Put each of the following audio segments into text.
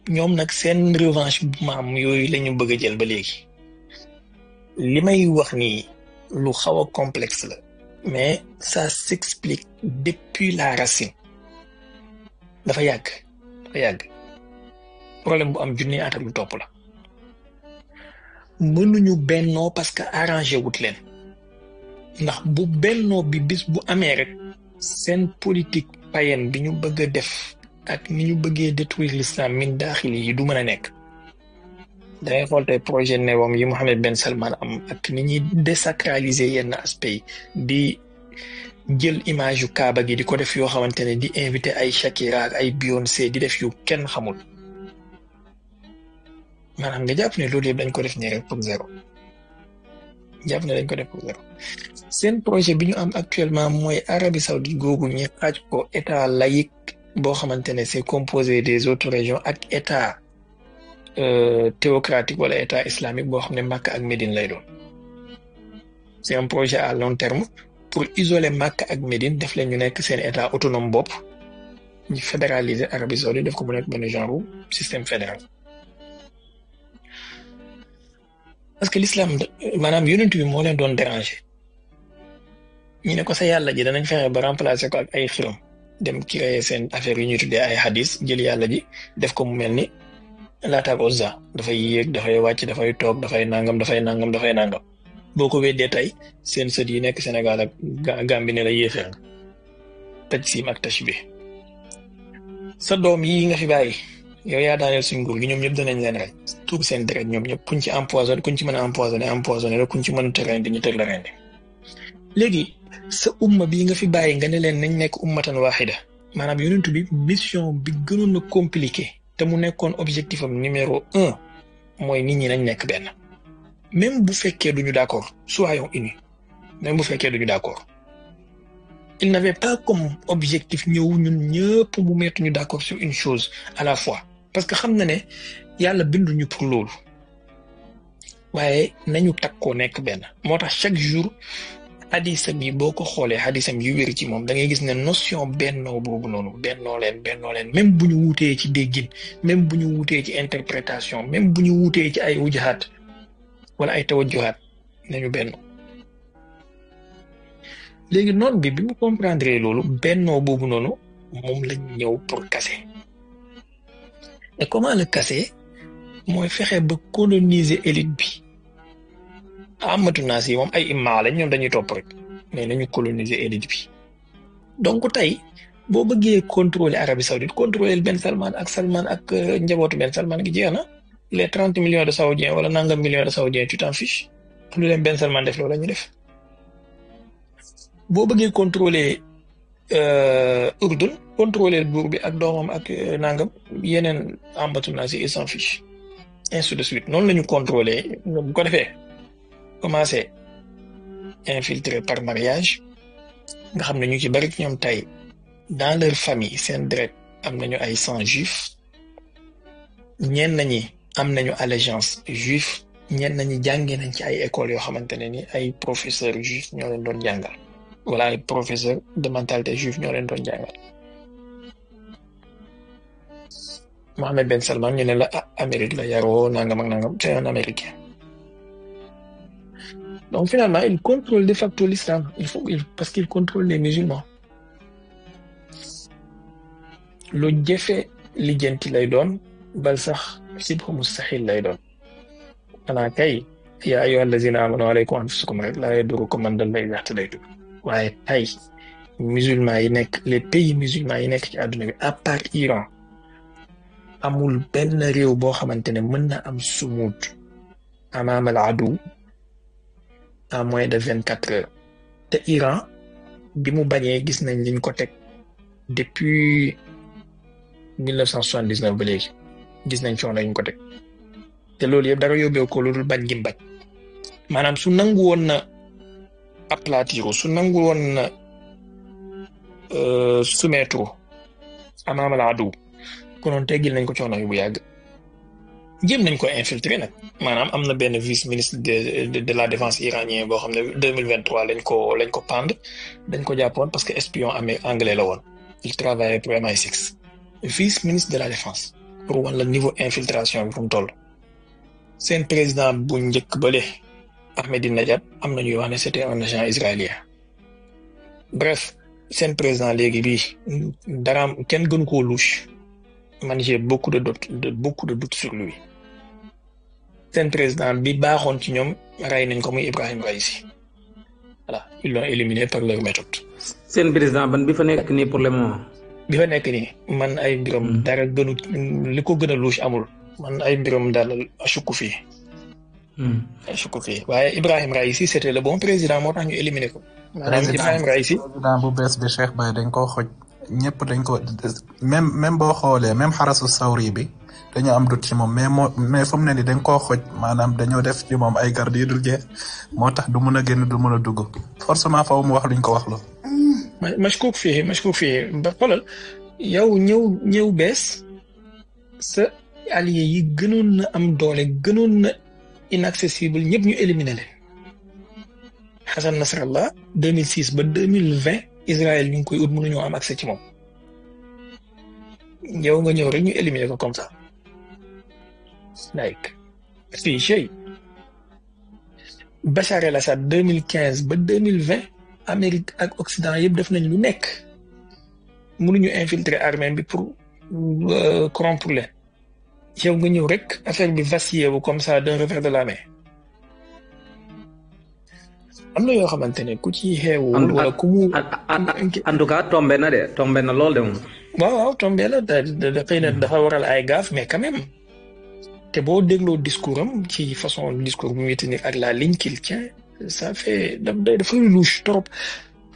ñoom nag seen revanche maam yooyu la ñu bëgg a jël ba léegi li may wax nii lu xaw a complexe la mais ça s'explique depuis la racine dafa yàgg problème bu am junni at ak lu topp la mënuñu bennoo parce que arrangé wut leen ndax bu bennoo bi bis bu amee rek seen politique païenne bi ñu bëgg a def ak ni ñu bëggee détruire l'islam min daaxili yi du mën a nekk dangay xool tey projet néwam yi Mohammed Ben Salman am ak ni ñuy désacraliser yenn aspect yi di jël image yu Kaaba gi di ko def yoo xamante ne di invité ay Shakira ak ay Beyoncé di def yu kenn xamul maanaam nga jàpp ne loolu yëpp dañ ko def nii rek pour zéro seen projet bi ñu am actuellement mooy Arabie Saoudite googu ñi xaaj ko état laïque boo xamante ne c'est composé des autres régions ak état théocratique wala état islamique boo xam ne Makka ak Médine lay doon c'est un projet à long terme pour isoler Makka ak Médine def leen ñu nekk seen état autonome bopp ñu fédéraliser Arabie Saoudite def ko mu nekk benn genre système fédéral parce que l'islam maanaam yonent bi moo leen doon déranger ñu ne ko sa yàlla ji danañ fexe ba remplacer ko ak ay xiram dem créer seen affaire yu ñuy tuddee ay hadis jël yàlla ji def ko mu mel ni Laata ak Uzza dafay yéeg dafay wàcc dafay toog dafay nangam boo ko weddee tey seen sët yi nekk Sénégal ak Gambie ne la yéefeer nga tajsiim ak tashbih sa doom yi nga fi bàyyi yow yaa daaneel suñ nguur gi ñoom ñëpp danañ leen rey tuur seen deret ñoom ñëpp kuñ ci empoisonné kuñ ci mën a empoisonné la kuñ ci mën a rendi ñu tër la rendi léegi sa umma bii nga fi bàyyi nga ne leen nañ nekk ummatan waxida maanaam yonent bi mission bi gënoon a compliqué te mu nekkoon objectif am numéro 1 mooy nit ñi nañ nekk benn même bu fekkee duñu d'accord soyons unis même bu fekkee duñu d'accord il n'avait pas comme objectif ñëw ñun ñëpp mu mettre ñu d'accord sur une chose à la fois parce que xam na ne yàlla binduñu pour loolu waaye nañu takkoo nekk benn moo tax chaque jour hadisam yi boo ko xoolee hadisam yu wér ci moom da ngay gis ne notion bennoo boobu noonu bennoo leen même bu ñu wutee ci déggin même bu ñu wutee ci interprétation même bu ñu wutee ci ay wujahaat wala ay tawajjuhaat nañu benn léegi noonu bi mu comprendre loolu bennoo boobu noonu moom lañ ñëw pour casser et comment le casser mooy fexe ba coloniser élite bi amatu naa si moom ay imma lañ ñoom dañuy topp rek mais nañu coloniser élite bi donc tey boo bëggee contrôler Arabie Saoudite contrôler Ben Salman ak njabootu Ben Salman gi jeex na les 30 millions de saoudiens wala nangam millions de saoudiens tu t'en fiches lu leen Ben Salman def loolu la ñu def boo bëggee contrôler Urdun contrôler buur bi ak doomam ak nangam yeneen amatu naa si ils s'en fichent ainsi de suite noonu la ñu contrôler bu ko defee commencé infiltrer par mariage nga xam ne ñu ci bari ñoom tey dans leur famille seen deret am nañu ay sang juif ñenn ñi am nañu allégeance juif ñenn ñi jàngee nañ ci ay écoles yoo xamante ne ni ay professeurs juifs ñoo leen doon jàngal wala ay professeurs de mentalité juif ñoo leen doon jàngal Mohammed Ben Salman ñu ne la Amérique la yaroo nangam ak nangam c'est un Américain. Donc finalement, il contrôle de facto l'islam. Parce qu'il contrôle les musulmans. Lu jafe lijjanti lay doon bal sax sibhu mustahil lay doon xanaa kay yaa ayyuha allazina amanu alaykum anfusakum rek laa yadurukum man dalla izaa ihtadaytum waaye tey musulmans yi nekk les pays musulmans yi nekk ci àdduna bi à part Iran amul benn réew boo xamante ne mën na am sumuud amaam al adu à moins de 24 heures te Iran bi mu bañee gis nañ liñ ko teg depuis 1979 ba léegi gis nañ coono ñu ko teg te loolu yëpp dara yóbbee ko lu dul bañ gi bañ maanaam su nangu woon na aplatiru su nangu woon na soumettre amaam al adu konoon teggil nañ ko coono yu bu yàgg jéem nañ ko infiltrer nag maanaam am na benn vice ministre de la défense iranien boo xam ne 2023 lañ ko pendre dañ ko jàppoon parce que espion anglais la woon il travaillait pour MI6 vice ministre de la défense pour wan la niveau infiltration bi fu mu toll seen président bu njëkk bële Ahmadinejad am na ñuy wax ne c'était un agent israélien bref seen président léegi bii daraam kenn gënu koo louche man j'ai beaucoup de doutes sur lui seen président bi baaxoon ci ñoom rey nañ ko muy Ibrahim Raïsi voilà ils l'ont éliminé par leur méthode. seen président ban bi fa nekk nii pour le moment. bi fa nekk nii man ay mbiram dara gënu li ko gën a louche amul man ay mbiram daal asukku fii. asukku fii waaye Ibrahim Raïsi c'était le bon président moo tax ñu éliminé ko. maanaam Ibrahim Raïsi président bu bees bi Cheikh Baye dañ koo xoj ñëpp dañ ko même boo xoolee même xarasu sawri bi dañoo am dut ci moom mais fu mu ne ni dañ koo xoj maanaam dañoo def ci moom ay garde yu dul jeex moo tax du mën a génn du mën a dugg forcément faw mu wax luñ ko wax lo mashkuk fii ba xoolal yow ñëw bees sa allié yi gënoon na am doole gënoon na inaccessible ñëpp ñu éliminer leen Hassan Nasrallah 2006 ba 2020 Israël ñu ngi koy ut mënuñoo am accès ci moom yow nga ñëw rek ñu éliminer ko comme ça like fii chey Bachar el-Assad 2015 ba 2020 Amérique ak Occident yëpp def nañ lu nekk mënuñu infiltrer armée bi pour corrompre leen yow nga ñëw rek affaire bi vacillé wu comme ça d'un revers de la main am na yoo xamante ne ku ci xeewul wala ku mu en tout cas tombé na lool de moom. waaw tombé la da xëy na dafa waral ay gaaf mais quand même te boo dégloo discours am ci façon discours bu muy tenir ak la ligne qu'il tient ça fait dafay louche trop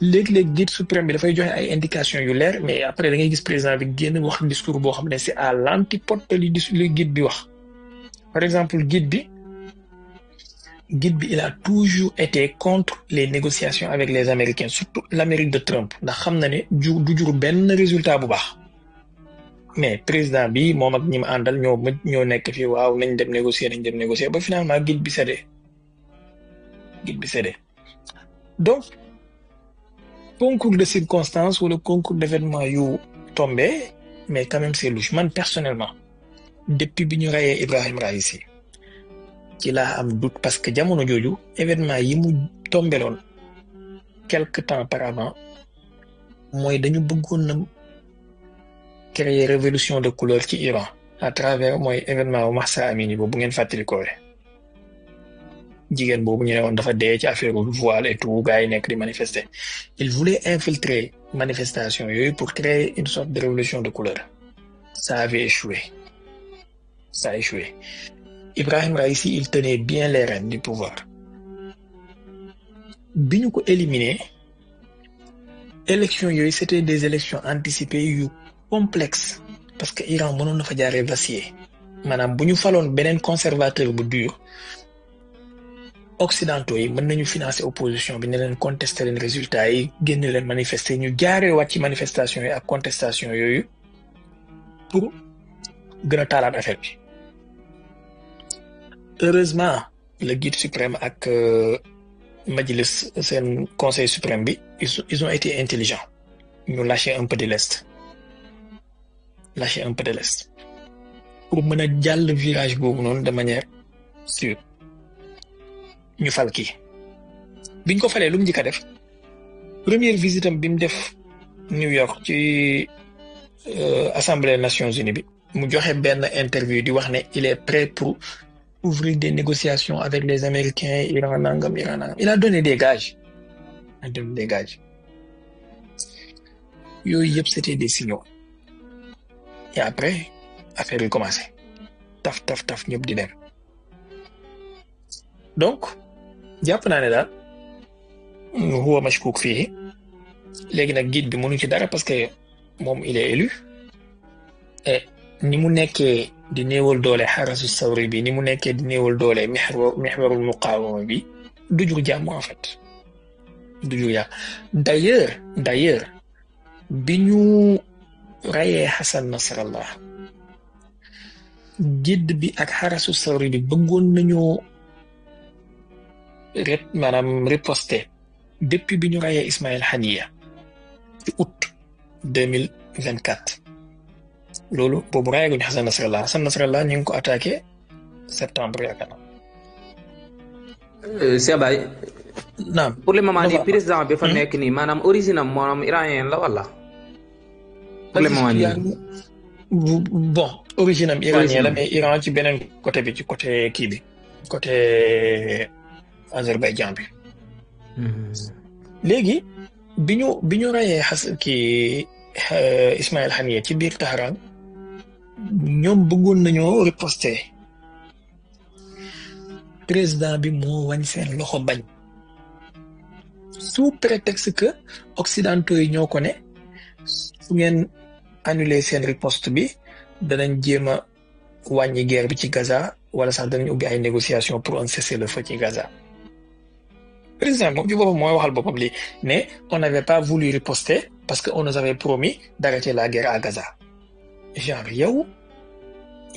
léeg-léeg guide suprême bi dafay joxe ay indications yu leer mais après da ngay gis président bi génn wax discours boo xam ne c'est à l'antipode de li guide bi wax par exemple guide bi il a toujours été contre les négociations avec les Américains surtout l'Amérique de Trump ndax xam na ne du jur benn résultat bu baax mais président bi moom ak ñi ma àndal ñoo nekk fii waaw nañ dem négocier ba finalement guide bi cédé donc concours de circonstances wala concours d'événements yu tombé mais quand même c'est louche man personnellement depuis bi ñu rayee Ibrahim Raïsi ci laa am doute parce que jamono jooju événement yi mu tombeloon quelque temps par avant mooy dañu bëggoon na créer révolution de couleur ci Iran à travers mooy événement wu Mahsa Amini boobu bu ngeen fàttali ko jigéen boobu ñu ne woon dafa dee ci affaire voile et tout gars yi nekk di manifester il voulait infiltrer manifestation yooyu pour créer une sorte de révolution de couleur ça a échoué Ibrahim Raïsi il tenait bien les rênes du pouvoir bi ñu ko éliminé élections yooyu c'était des élections anticipées yu complexes parce que Iran mënoon na fa jaaree vaciller maanaam bu ñu faloon beneen conservateur bu dur occidentaux yi mën nañu financer opposition bi ne leen contester leen résultats yi génn leen manifester ñu jaaree wàcc ci manifestation yi ak contestation yooyu pour gën a taalaat affaire bi heureusement le guide suprême ak Majlis seen conseil suprême bi ils ont été intelligents ñu lâcher un peu de l'est pour mën a jàll virage boobu noonu de manière sûre ñu fal kii biñ ko falee lu mu njëkk a def première visite am bi mu def New York ci Assemblée des Nations Unies bi mu joxe benn interview di wax ne il est prêt pour ouvrir des négociations avec les Américains Iran nangam il a donné des gages yooyu yëpp c'était des signaux et après affaire yi commencé taf ñëpp di dem donc jàpp naa ne daal huwa mashkuk fii léegi nag guide bi mënu ci dara parce que moom il est élu et ni mu nekkee di néewal doole xarasu sawri bi ni mu nekkee di néewal doole mihwarul muqawama bi du jur jàmm en fait du jur yàq d'ailleurs bi ñu rayee Hassan Nasrallah guide bi ak xarasu sawri bi bëggoon nañoo maanaam riposter depuis bi ñu rayee Ismaïl Haniyeh ci août 2024 loolu boobu raayaguñu Hassan Nasrallah ñu ngi ko attaqué septembre yaakaar naa. Cheikh Baye. naam pour le moment nii président bi fa nekk nii maanaam origine am maanaam iranien la wala. pour le moment nii bon origine am iranien la mais Iran ci beneen côté bi ci côté kii bi côté Azerbaïdjan bi. léegi bi ñu rayee kii Ismaïl Haniyeh ci biir Tahran ñoom bëggoon nañoo riposter président bi moo wañ seen loxo bañ sous prétexte que occidentaux yi ñoo ko ne su ngeen annuler seen riposte bi danañ jéem a wàññi guerre bi ci Gaza wala sax danañ ubbi ay négociations pour un cessez-le-feu ci Gaza. président moom ci boppam mooy waxal boppam li ne on n'avait pas voulu riposter parce que on nous avait promis d'arrêter la guerre à Gaza. genre yow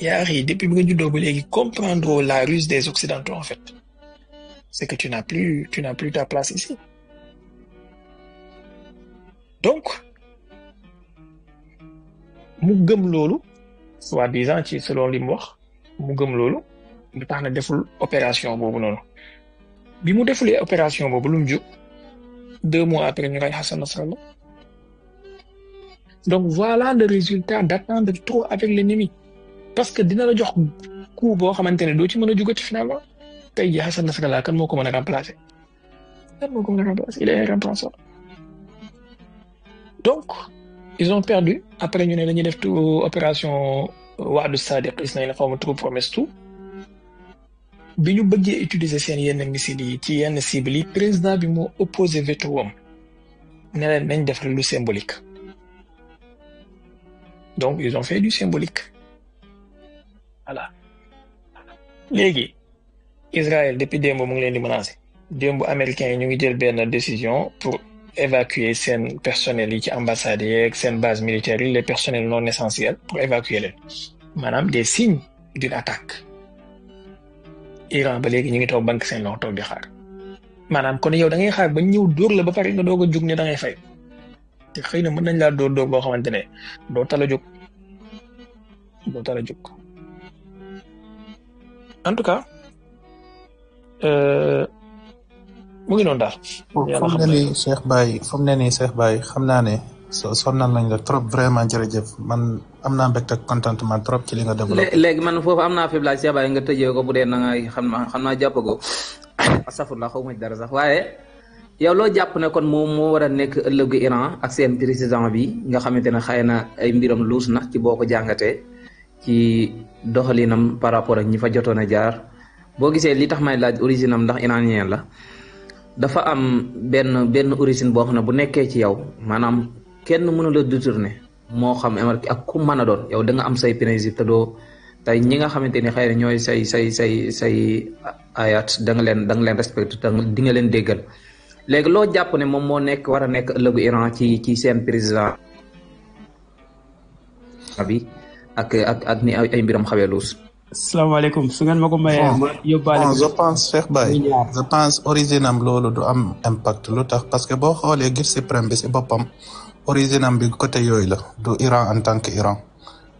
yaa ngi depuis bi nga juddoo ba léegi comprendre la ruse des occidentaux en fait c'est que tu n'as plus ta place ici. donc mu gëm loolu soi-disant ci selon li mu wax mu gëm loolu lu tax na deful opération boobu noonu bi mu defulee opération boobu lu mu jóg 2 mois après ñu rey Hassan Nasrallah. donc voilà le résultat d'attendre trop avec l'ennemi parce que dina la jox coup boo xamante ne doo ci mën a jugati finalement tey jii Hassan Nasrallah kan moo ko mën a remplacer il est irremplaçable. donc ils ont perdu après ñu ne dañuy def tout opération Wa'du Sadiq gis nañ ne xaw ma trop promesse tout bi ñu bëggee utiliser seen yenn missiles yi ci yenn cibles yi président bi moo opposé veto wam ne leen nañ def lu symbolique donc ils ont fait du symbolique voilà. léegi Israël depuis démb mu ngi leen di menacer démb américains yi ñu ngi jël benn décision pour évacuer seen personnel yi ci ambassades yi ak seen base militaire yi les personnels non essentiels pour évacuer leen maanaam des signes d'une attaque. Iran ba léegi ñu ngi toog banque seen loxo toog di xaar maanaam kon yow da ngay xaar ba ñëw dóor la ba pare nga doog a jug ne da ngay fay te xëy na mën nañ laa dóor boo xamante ne doo tala jóg en tout cas mu ngi noonu daal. fu mu ne nii Cheikh Baye xam naa ne sonnal nañ la trop vraiment jërëjëf man am naa mbégte ak contentement trop ci li nga développé. léegi man foofu am naa faiblesse Cheikh Baye nga tëjee ko bu dee na ngay xam naa jàpp ko astafurlah xaw ma ci dara sax waaye yow loo jàpp ne kon moom moo war a nekk ëllëgu Iran ak seen président bi nga xamante ne xëy na ay mbiram luus na ci boo ko jàngatee ci doxalinam par rapport ak ñi fa jotoon a jaar boo gisee li tax may laaj origine am ndax iranien la dafa am benn origine boo xam ne bu nekkee ci yow maanaam kenn mënu la détourner moo xam ak ku mën a doon yow da nga am say principe te doo tey ñi nga xamante ni xëy na ñooy say ayat da nga leen respecté te di nga leen déggal léegi loo jàpp ne moom moo nekk war a nekk ëllëgu Iran ci seen président bi ak ni ay mbiram xawee luus. asalaamaaleykum su ngeen ma ko mayee ma yóbbaale je pense Cheikh Baye je pense origine am loolu du am impact lu tax parce que boo xoolee guide suprême bi si boppam origine am bi côté yooyu la du Iran en tant que Iran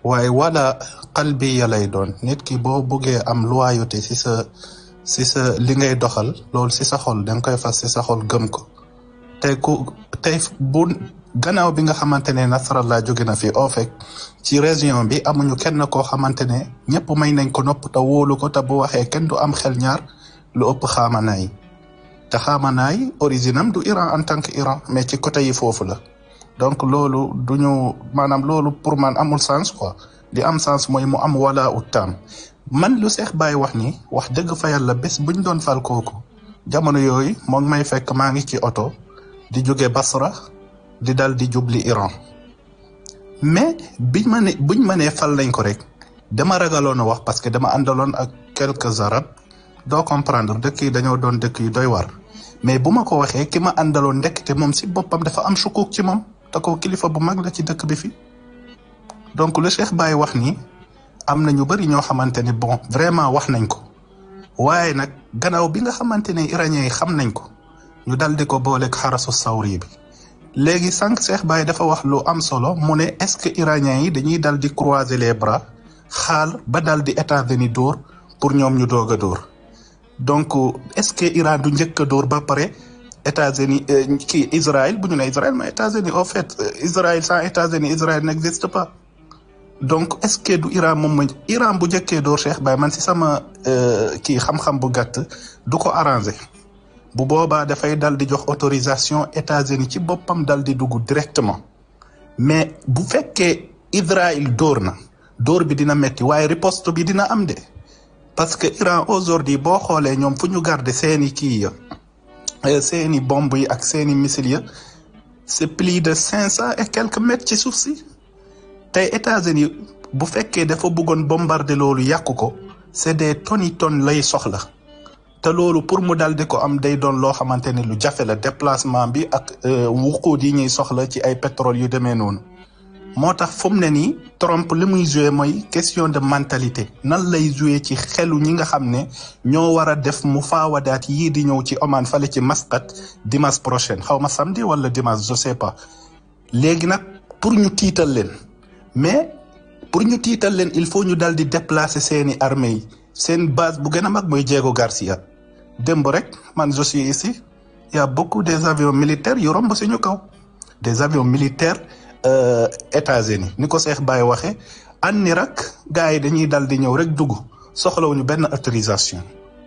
waaye wala qalbiya lay doon nit ki boo buggee am loyauté si sa li ngay doxal loolu si sa xol danga koy fas si sa xol gëm ko tey bu gannaaw bi nga xamante ne Nasrallah jóge na fi au fait ci région bi amuñu kenn koo xamante ne ñëpp may nañ ko nopp te wóolu ko te bu waxee kenn du am xel ñaar lu ëpp Xaamanaay te Xaamanaay origine am du Iran en tant que Iran mais ci côté yi foofu la donc loolu duñu maanaam loolu pour man amul sens quoi li am sens mooy mu am wala utaam man lu Cheikh Baye wax ni wax dëgg fa yàlla bés buñ doon fal kooku jamono yooyu moo ngi may fekk maa ngi ci oto di jóge Basra di dal di jubli Iran mais buñ ma nee fal nañ ko rek dama ragaloon a wax parce que dama àndaloon ak quelques arabes doo comprendre dëkk yi dañoo doon dëkk yi doy war mais bu ma ko waxee ki ma àndaloon ndekete moom si boppam dafa am sukuk ci moom te ko kilifa bu mag la ci dëkk bi fi donc le Cheikh Baye wax ni am na ñu bëri ñoo xamante ne bon vraiment wax nañ ko waaye nag gannaaw bi nga xamante ne iranien yi xam nañ ko ñu dal di ko booleeg xarasu sawri bi léegi sànq Cheikh Baye dafa wax lu am solo mu ne est-ce que iraniens yi dañuy dal di croiser les bras xaal ba dal di États-Unis dóor pour ñoom ñu doog a dóor donc est-ce que Iran du njëkk a dóor ba pare États-Unis kii Israël bu ñu ne Israël mais États-Unis au fait Israël sans États-Unis Israël n'existe pas donc est-ce que du Iran moom mooy Iran bu njëkkee dóor Cheikh Baye man si sama kii xam-xam bu gàtt du ko arrangé bu boobaa dafay dal di jox autorisation États-Unis ci boppam dal di dugg directement mais bu fekkee Israël dóor na dóor bi dina metti waaye riposte bi dina am de parce que Iran aujourd'hui boo xoolee ñoom fu ñu garder seeni kii ya seeni bombe yi ak seeni missiles ya c'est plus de 500 et quelques mètres ci suuf si tey États-Unis bu fekkee dafa bëggoon bombarder loolu yàqu ko c'est des tonnes lay soxla te loolu pour mu dal di ko am day doon loo xamante ne lu jafe la déplacement bi ak wuquud yi ñuy soxla ci ay pétrole yu demee noonu moo tax fu mu ne nii Trump li muy joué mooy question de mentalité nan lay joué ci xelu ñi nga xam ne ñoo war a def mu faawadaat yii di ñëw ci Oman fale ci Masqat dimanche prochain xaw ma samedi wala dimanche je sais pas léegi nag pour ñu tiital leen mais pour ñu tiital leen il faut ñu dal di déplacer seeni armée yi seen base bu gën a mag mooy Diego Garcia démb rek man je suis ici il y a beaucoup des avions militaires yu romb suñu kaw des avions militaires États-Unis ni ko Cheikh Baye waxee an Irak gars yi dañuy dal di ñëw rek dugg soxlawuñu benn autorisation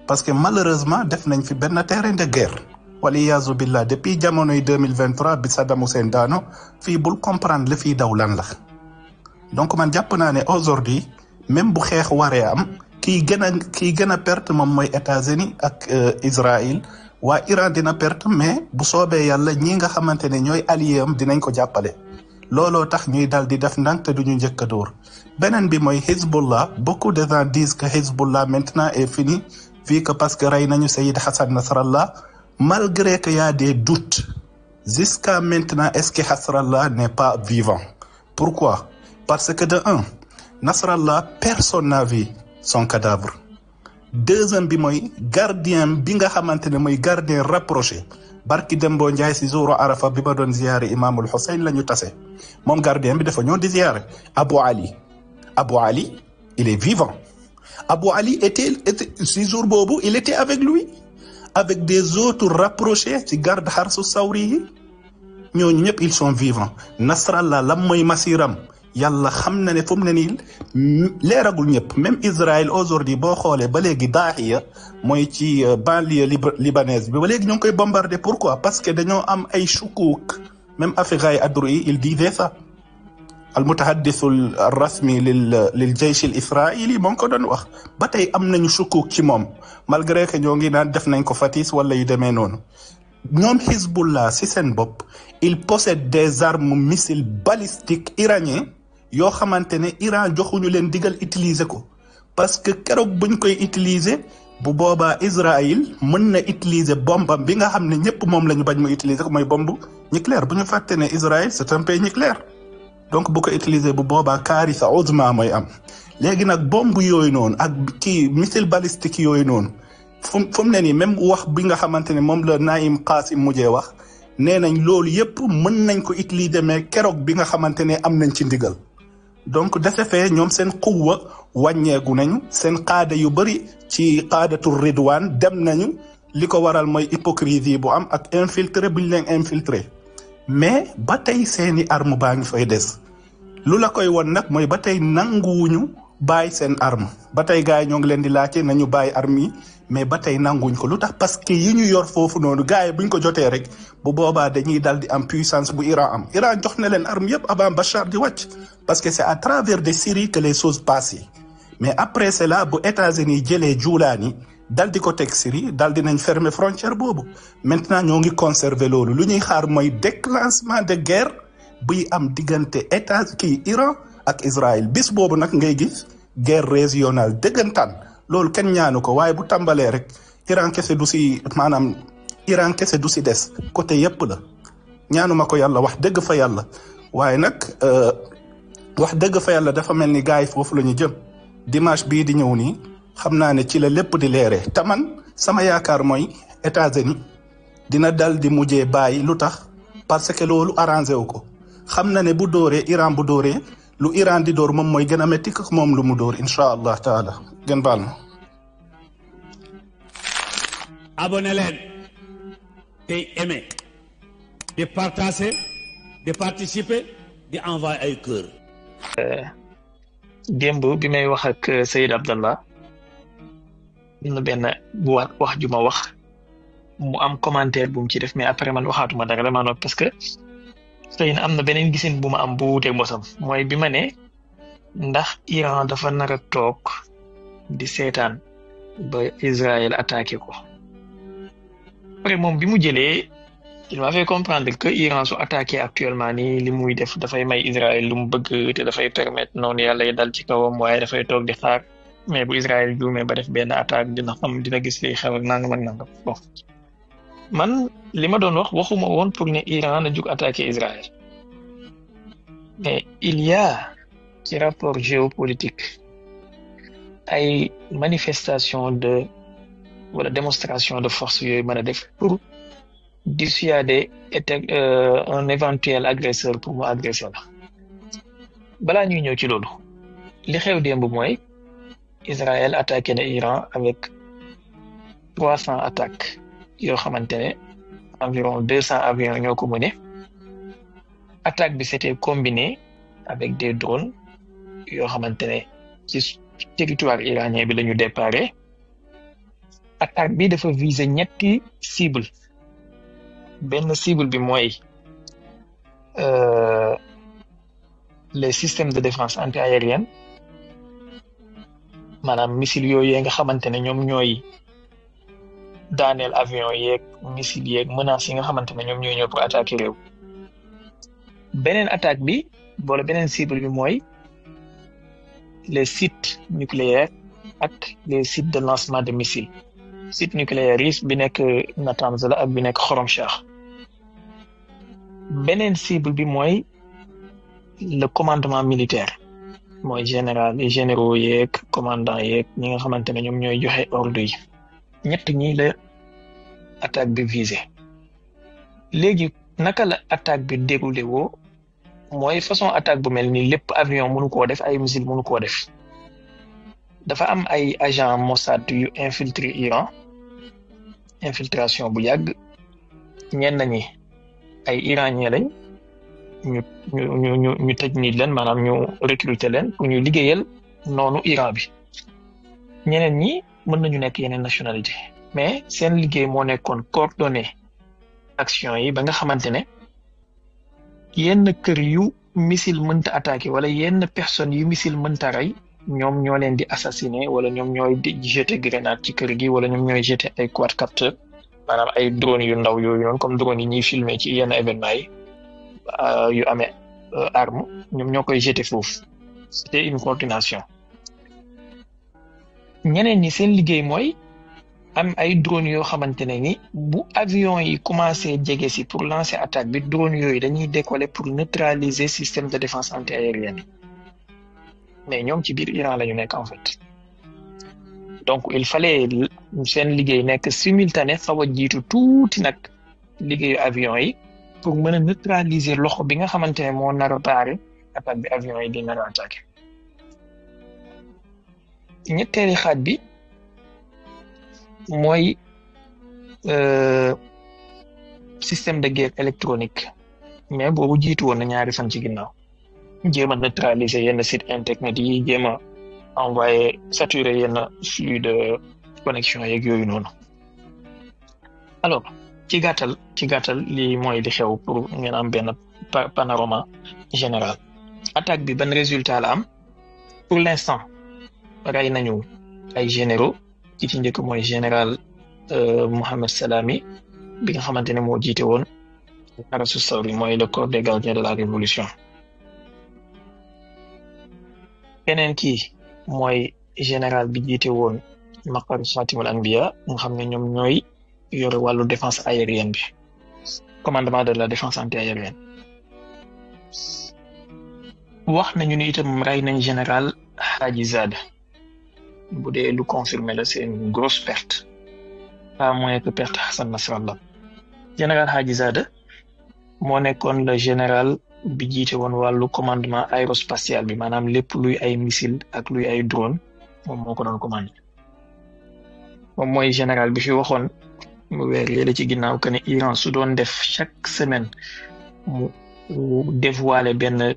parce que malheureusement def nañ fi benn terrain de guerre waliyaazu billah depuis jamonoy 2023 bi Saddam Hussein daano fii bul comprendre li fii daw lan la donc man jàpp naa ne aujourd'hui même bu xeex waree am kii gën a perte moom mooy États-Unis ak Israël waa Iran dina perte mais bu soobee yàlla ñi nga xamante ne ñooy allié am dinañ ko jàppale looloo tax ñuy dal di def ndànk te duñu njëkk a dóor beneen bi mooy Hezbollah beaucoup de gens disent que Hezbollah maintenant est fini vu que parce que rey nañu Sayyid Hassan Nasrallah malgré que y a des doutes jusqu'à maintenant est-ce que Nasrallah n'est pas vivant pourquoi parce que de un Nasrallah personne n'a vu son cadavre deuxième bi mooy gardien bi nga xamante ne mooy gardien rapproché barki Dembo Ndiaye si jouru Arafa bi ma doon ziyaare Imaamul Hussein la ñu tase moom gardien bi dafa ñëw di ziyaare Abu Ali il est vivant Abu Ali était si jour boobu il était avec lui avec des autres rapprochés ci garde Harsu Sawri yi ñooñu ñëpp ils sont vivants Nasrallah lam mooy masiram yàlla xam na ne fu mu ne nii leeragul ñëpp même Israël aujourd'hui boo xoolee ba léegi Daahiya mooy ci banlieue libanaise bi ba léegi ñoo ngi koy bombarder pourquoi parce que dañoo am ay shukuk même Afigay Adroui il disait ça al mutahaddith al rasmi lil jaysh al israili moo ngi ko doon wax ba tey am nañu shukuk ci moom malgré que ñoo ngi naan def nañ ko Fatis wala yu demee noonu ñoom Hezbollah si seen bopp il possède des armes missiles balistiques iraniens yoo xamante ne Iran joxuñu leen digal utiliser ko parce que keroog buñ koy utiliser bu boobaa Israël mën na utiliser bombam bi nga xam ne ñëpp moom la ñu bañ mu utiliser ko mooy bombe nucléaire bu ñu fàtte ne Israël c'est un pays nucléaire donc bu ko utiliser bu boobaa kaarisa uzma mooy am léegi nag bombe yooyu noonu ak kii missile balistique yooyu noonu fu mu ne nii même wax bi nga xamante ne moom la Naïm Qasim mujjee wax nee nañ loolu yëpp mën nañ ko utiliser mais keroog bi nga xamante ne am nañ ci ndigal donc de ce fait ñoom seen quwwa wàññeeku nañu seen qaada yu bëri ci qaadatu ridwaan dem nañu li ko waral mooy hypocrisie bu am ak infiltré bu ñu leen infiltré mais ba tey seeni arme baa ngi fay des lu la koy won nag mooy ba tey nanguwuñu bàyyi seen arme ba tey gars yi ñoo ngi leen di laajte nañu bàyyi arme yi mais ba tey nanguwuñ ko lu tax parce que yi ñu yor foofu noonu gars yi buñ ko jotee rek bu boobaa dañuy dal di am puissance bu Iran am Iran jox na leen arme yëpp avant Bachar di wàcc parce que c'est à travers des Syrie que les choses passent mais après cela bu États-Unis jëlee Julaani dal di ko teg Syrie dal di nañ fermer frontière boobu maintenant ñoo ngi conserver loolu lu ñuy xaar mooy déclenchement de guerre buy am diggante Iran ak Israël bis boobu nag ngay gis guerre régionale dëggantaan loolu kenn ñaanu ko waaye bu tàmbalee rek Iran kese du si des côté yépp la ñaanuma ko yàlla wax dëgg fa yàlla waaye nag wax dëgg fa yàlla dafa mel ni gars yi foofu la ñu jëm dimanche bii di ñëw nii xam naa ne ci la lépp di leeree te man sama yaakaar mooy États-Unis dina dal di mujjee bàyyi lu tax parce que loolu arrangé wu ko xam na ne bu dóoree Iran bu dóoree lu Iran di dóor moom mooy gën a métti ko moom lu mu dóor incha allah taala gën baal ma. abonné leen tey aimé di partager di participer di envoyer ay cœur. démb bi may wax ak Sayid Abdallah na benn bu wax ju ma wax mu am commentaire bu mu ci def mais après man waxaatuma dara dama noppi parce que xëy na am na beneen gisin bu ma am bu wuuteeg bosam mooy bi ma ne ndax Iran dafa nar a toog di seetaan ba Israël attaqué ko après moom bi mu jëlee il m'a fait comprendre que Iran su attaqué actuellement nii li muy def dafay may Israël lu mu bëgg te dafay permettre noonu yàlla yi dal ci kawam waaye dafay toog di xaar mais bu Israël juumee ba def benn attaque dina xam dina gis li xew ak nangam ak nangam bon man li ma doon waxuma woon pour ne Iran na jug attaqué Israël mais il y a ci rapport géopolitique ay manifestation de wala démonstration de force yooyu mën a def pour dissuader un éventuel agresseur pour mu agresser la balaa ñuy ñëw ci loolu li xew démb mooy Israël attaqué na Iran avec 300 attaques yoo xamante ne environ 200 avions ñoo ko mené attaque bi c'était combiné avec des drones yoo xamante ne ci territoire iranien bi la ñu déparé attaque bi dafa viser ñetti cible benn cible bi mooy les systèmes de défense antiaérienne maanaam missile yooyu nga xamante ne ñoom ñooy daaneel avion yeeg missile yeeg menaces yi nga xamante ne ñoom ñooy ñëw pour attaquer réew beneen attaque bi wala beneen cible bi mooy les sites nucléaires ak les sites de lancement de missiles site nucléaire yi bi nekk Natanz la ak bi nekk Khorramshahr beneen cible bi mooy le commandement militaire mooy généraux yeeg commandant yeeg ñi nga xamante ne ñoom ñooy joxe ordre yi ñett ñi la attaque bi visé léegi naka la attaque bi déroulé woo mooy façon attaque bu mel ni lépp avion mënu koo def ay missile mënu koo def dafa am ay agent Mossad yu infiltré Iran infiltration bu yàgg ñenn ñi ay iranien lañ ñu tëj nit leen maanaam ñu recruter leen pour ñu liggéeyal noonu Iran bi ñeneen ñi mën nañu nekk yeneen nationalité mais seen liggéey moo nekkoon coordonné action yi ba nga xamante ne yenn kër yu missile mënta attaqué wala yenn personnes yu missile mënta rey ñoom ñoo leen di assassiné wala ñoom ñooy di jeter grenade ci kër gi wala ñoom ñooy jeter ay quadcopter maanaam ay drone yu ndaw yooyu noonu comme drone yi ñuy filmer ci yenn événement yi yu amee arme ñoom ñoo koy jeter foofu c'était une coordination ñeneen ñi seen liggéey mooy am ay drone yoo xamante ne ni bu avion yi commencé jege si pour lancer attaque bi drone yooyu dañuy décoller pour neutraliser système de défense antiaérienne mais ñoom ci biir Iran la ñu nekk en fait donc il fallait seen liggéey nekk simultané xaw a jiitu tuuti nag liggéeyu avion yi pour mën a neutraliser loxo bi nga xamante ne moo nar a baare attaque bi avion yi di nar a attaqué ñetteeli xaaj bi mooy système de guerre électronique mais boobu jiitu woon na ñaari fan ci ginnaaw jéem a neutraliser yenn site internet yi jéem a envoyer saturer yenn flux de connexion yeeg yooyu noonu alors ci gàttal lii mooy li xew pour ngeen am benn panorama général attaque bi ban résultat la am pour l'instant rey nañu ay généraux ki ci njëkk mooy général Mohamed Salami bi nga xamante ne moo jiite woon Harasu Sawri mooy le corps des gardiens de la révolution keneen ki mooy général bi jiite woon Maqar Khatimul Anbiya nga xam ne ñoom ñooy yore wàllu défense aérienne bi commandement de la défense antiaérienne wax nañu ni itam rey nañ général Hajizade bu dee lu confirmé la c'est une grosse perte pas moins que perte Hassan Nasrallah général Hajizade moo nekkoon le général bi jiite woon wàllu commandement aérospatial bi maanaam lépp luy ay missile ak luy ay drone moom moo ko doon commandé moom mooy général bi fi waxoon mu weer yële ci ginnaaw que ne Iran su doon def chaque semaine mu dévoiler benn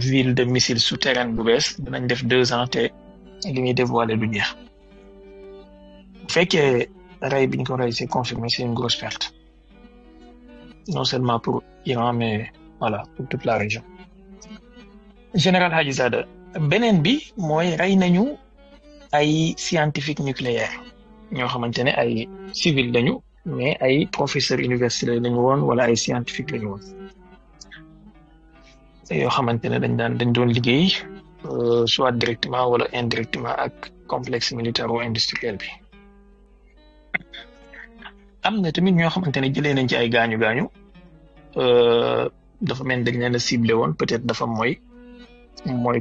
ville de missile souterraine bu bees dinañ def 2 ans te li muy dévoiler du jeex bu fekkee rey biñ ko rey c'est confirmé c'est une grosse perte non seulement pour Iran mais voilà pour toute la région général Hajizada beneen bi mooy rey nañu ay scientifique nucléaire ñoo xamante ne ay civil lañu mais ay professeur universitaire lañu woon wala ay scientifique lañu woon yoo xamante ne dañ doon liggéey soit directement wala indirectement ak complexe militaro-industriel bi am na tamit ñoo xamante ne jëlee nañ ci ay gaañu dafa mel dañ leen a ciblé woon peut-être dafa mooy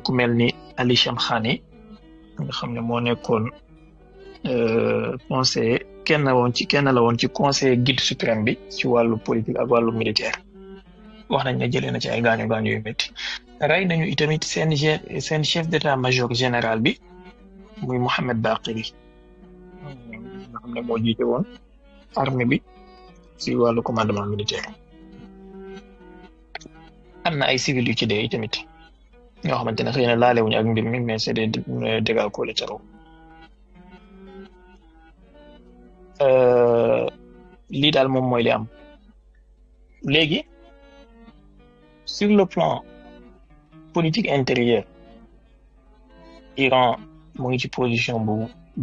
ku mel ni Ali Shamkhani nga xam ne moo nekkoon conseiller kenn la woon ci conseiller guide suprême bi ci wàllu politique ak wàllu militaire wax nañ ne jëlee na ci ay gaañu yu métti rey nañu itamit seen chef d'état-major général bi muy Mohamed Baqiri nga xam ne moo jiite woon armée bi ci wàllu commandement militaire am na ay civils yu ci dee itamit ñoo xamante ne xëy na laalewuñu ak mbir mi mais c'est des dégâts collatéraux lii daal moom mooy li am léegi sur le plan politique intérieure Iran mu ngi ci position bu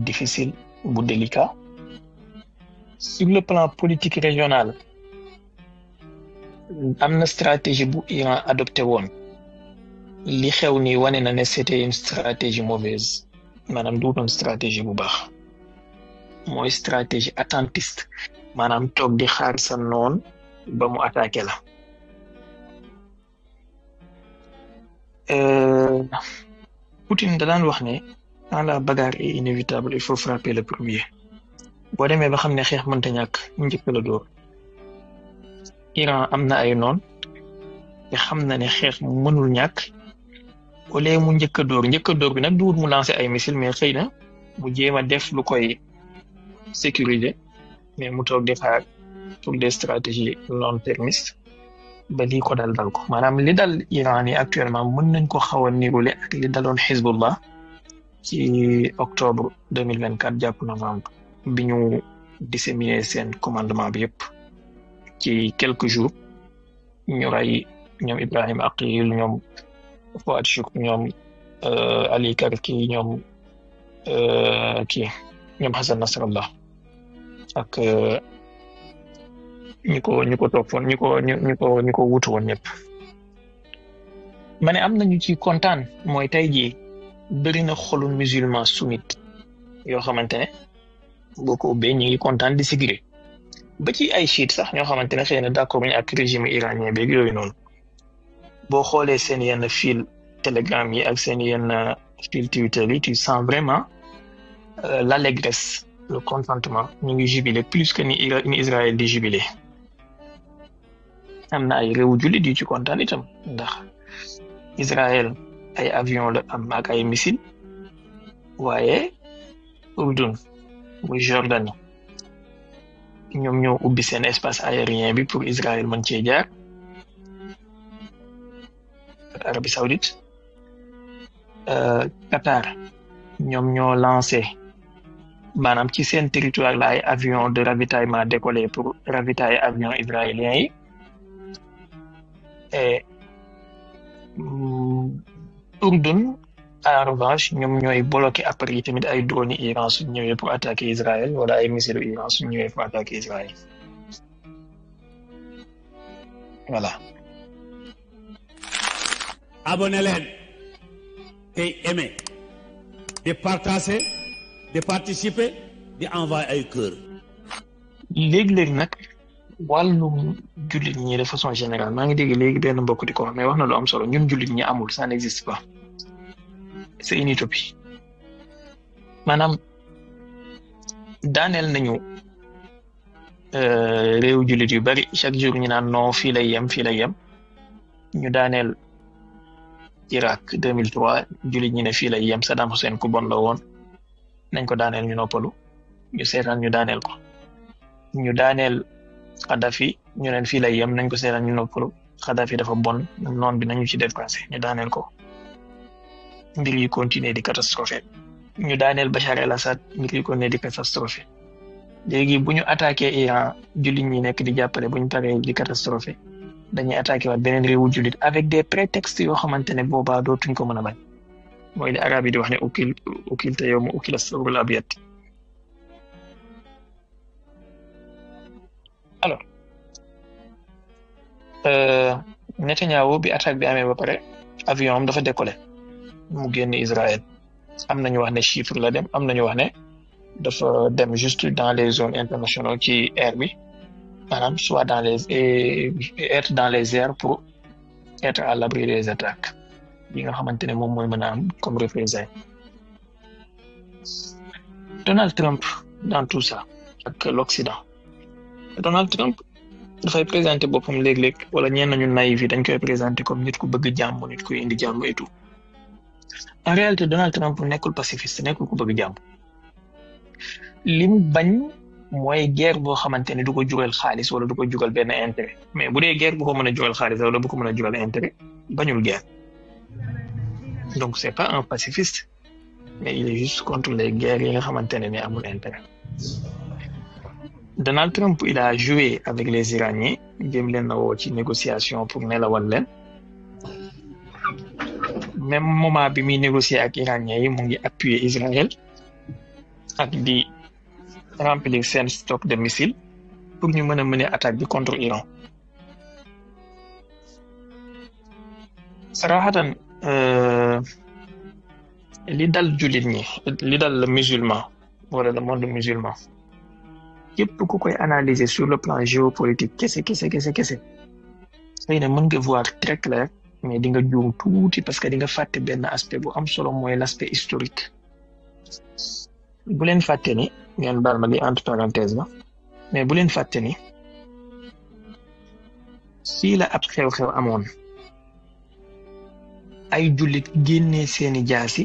difficile bu délicat sur le plan politique régional am na stratégie bu Iran adopté woon li xew ni wane na ne c'était une stratégie mauvaise maanaam duutoon stratégie bu baax mooy stratégie attentiste maanaam toog di xaar sa noon ba mu attaqué la Poutine da daan wax ne quand la bagarre est inévitable il faut frapper le premier boo demee ba xam ne xeex mënta ñàkk njëkk la dóor Iran am na ay noon te xam na ne xeex mënul ñàkk au lieu mu njëkk a dóor bi nag duwut mu lancer ay missiles mais xëy na mu jéem a def lu koy sécuriser mais mu toog di xaar pour des stratégies long-termistes ba lii ko dal ko maanaam li dal Iran yi actuellement mën nañ ko xaw a nirule ak li daloon Hezbollah ci octobre 2024 jàpp novembre bi ñu disséminer seen commandement bi yëpp ci quelques jours ñu rey ñoom Ibrahim Aqil ñoom Fouad Choukr ñoom Ali Karki ñoom Hassan Nasrallah ak ñi ko toppoon ñi ko wutu woon ñëpp ma ne am nañu ci kontaan mooy tey jii bëri na xolu musulman sunnite yoo xamante ne boo ko ubbee ñi ngi kontaan di sigiré ba ci ay chiites sax ñoo xamante ne xëy na d'accord ñu ak régime iranien beeg yooyu noonu boo xoolee seen yenn fil Telegram yi ak seen yenn fil Twitter yi tu sens vraiment l'allégresse le contentement ñu ngi jubilé plus que ni Israël di jubilé am na ay réewu jullit yu ci kontaan itam ndax Israël ay avion la am ak ay missile waaye Urdun muy Jordanie ñoom ñoo ubbi seen espace aérien bi pour Israël mën cee jaar Arabie Saoudite Qatar ñoom ñoo lancé maanaam ci seen territoire la ay avion de ravitaillement décollé pour ravitailler avion israéliens yi et Urdun en revanche ñoom ñooy bloqué après tamit ay drones yi Iran suñ ñëwee pour attaquer Israël wala ay missiles Iran suñ ñëwee pour attaquer Israël voilà. abonné leen tey aimé di partager di participer di envoyer ay cœur. léegi nag wàllum jullit ñi de façon générale maa ngi dégg léegi benn mbokk di ko wax mais wax na lu am solo ñun jullit ñi amul ça n'existe pas c'est une utopie maanaam daaneel nañu réew jullit yu bari chaque jour ñu naan non fii lay yem ñu daaneel Irak 2003 jullit ñi ne fii lay yem Saddam Hussein ku bon la woon nañ ko daaneel ñu noppalu ñu seetaan ñu daaneel ko ñu daaneel Kadhafi ñu neen fii lay yem nañ ko seetaan ñu noppalu Kadhafi dafa bon noon bi nañu ci dépassé ñu daaneel ko mbir yi continuer di catastrophe ñu daaneel Bachar el-Assad mbir yi continuer di catastrophe léegi bu ñu attaqué Iran jullit ñi nekk di jàppale bu ñu paree di catastrophe dañuy attaqué waat beneen réewu jullit avec des prétextes yoo xamante ne boobaa dootuñ ko mën a bañ mooy li arab yi di wax ne ukil te yow ma ukila sawrul abyad alors Netanyahu bi attaque bi amee ba pare avion am dafa décollé mu génn Israël am nañu wax ne chiffre la dem am nañu wax ne dafa dem juste dans les zones internationales ci air bi maanaam soit dans les être dans les airs pour être à l'abri des attaques yi nga xamante ne moom mooy mën a am comme représailles Donald Trump dans tout ça ak l'Occident Donald Trump dafay présenter boppam léeg-léeg wala ñenn ñu naïf yi dañ koy présenter comme nit ku bëgg jàmm nit ku indi jàmm et tout en réalité Donald Trump nekkul pacifiste nekkul ku bëgg jàmm li mu bañ mooy guerre boo xamante ne du ko jural xaalis wala du ko jural benn intérêt mais bu dee guerre bu ko mën a jural xaalis wala bu ko mën a jural intérêt bañul guerre donc c'est pas un pacifiste mais il est juste contre les guerres yi nga xamante ne amul intérêt Donald Trump il a joué avec les Iraniens jéem leen na woo ci négociation pour nelawal leen même moment bi muy négocier ak Iraniens yi mu ngi appuyer Israël ak di remplir seen stock de missiles pour ñu mën a mener attaque bi contre Iran saraxatan li dal jullit ñi li dal le musulman wala le monde musulman képp ku koy analyser sur le plan géopolitique kese xëy na mën nga voir très clair mais di nga juum tuuti parce que di nga fàtte benn aspect bu am solo mooy l'aspect historique bu leen fàtte ni ngeen baal ma li entre parenthèse la mais bu leen fàtte ni fii la ab xew-xew amoon ay jullit génnee seeni jaasi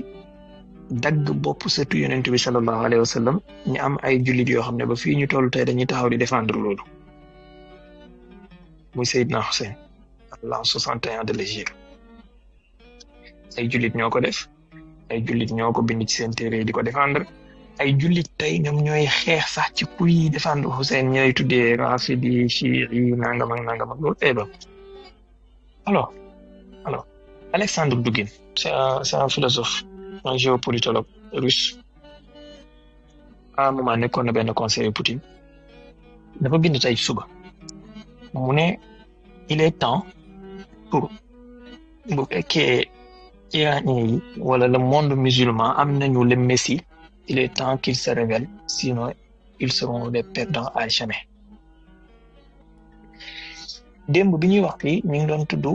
dagg bopp sëtu yonent bi sallallahu alayhi wa sallam ñu am ay jullit yoo xam ne ba fii ñu toll tey dañuy taxaw di défendre loolu muy Seydina Hussein l'an 61 de l'hégire ay jullit ñoo ko def ay jullit ñoo ko bind ci seen téere yi di ko défendre ay jullit tey ñoom ñooy xeex sax ci kuy défendre Hussein ñi lay tuddee rafidi chiites yi nangam ak loolu tey ba alors Alexandre Dugin c'est un philosophe un géopolitologue russe à un moment nekkoon na benn conseiller Poutine dafa bind tey suba mu ne il est temps pour bu fekkee Iranien yi wala le monde musulman am nañu le Messie il est temps qu'ils se révèlent sinon ils seront les perdants à jamais démb bi ñuy wax fii ñu ngi doon tudd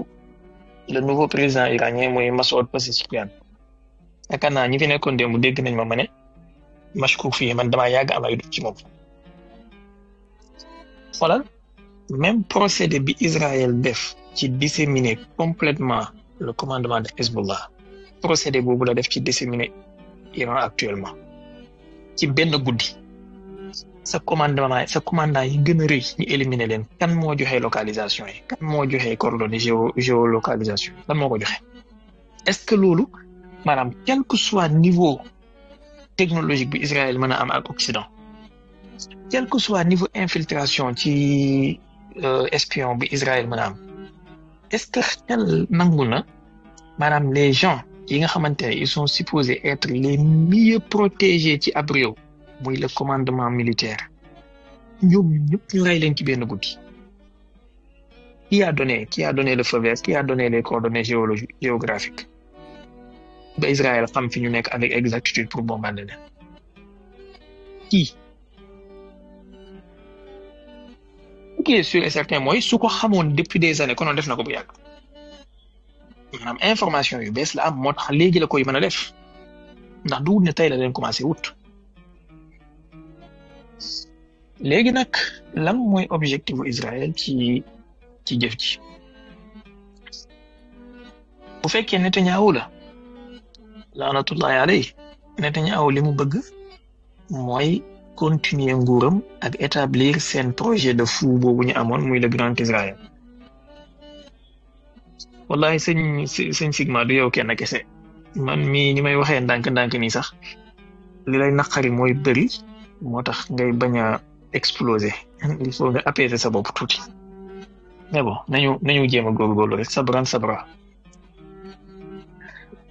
le nouveau président iranien mooy Massoud Pezeshkian yaakaar naa ñi fi nekkoon démb dégg nañ ma ne mashkouk fii man damaa yàgg am ay dut ci moom xoolal même procédé bi Israël def ci disséminer complètement le commandement de Hezbollah procédé boobu la def ci disséminer Iran actuellement ci benn guddi sa commandant yi gën a rëy ñu éliminer leen kan moo joxe localisation yi kan moo joxe coordonnées géolocalisation kan moo ko joxe est-ce que loolu maanaam quel que soit niveau technologique bi Israël mën a am ak Occident quel que soit niveau infiltration ci espion bi Israël mën a am est-ce que xel nangu na maanaam les gens yi nga xamante ne ils sont supposés être les mieux protégés ci ab réew muy le commandement militaire ñoom ñëpp ñu rey leen ci benn guddi qui a donné le feu vert qui a donné les coordonnées géographiques ba Israël xam fi ñu nekk avec exactitude pour bombarder leen qui ce qui est sûr et certain mooy su ko xamoon depuis des années konoon def na ko bu yàgg maanaam information yu bees la am moo tax léegi la koy mën a def ndax du wut ne tey la leen commencé wut léegi nag lan mooy objectif bu Israël ci jëf ji bu fekkee Netanyahu la laanatullahi alayhi Netanyahu li mu bëgg mooy continuer nguuram ak établir seen projet de fou boobu ñu amoon muy le grand Israël wallahi sëñ Sigma du yow kenn kese man mii ni may waxee ndànk-ndànk nii sax li lay naqari mooy bëri moo tax ngay bañ a exploser il faut nga apaiser sa bopp tuuti mais bon nañu jéem a góorgóorlu rek sabra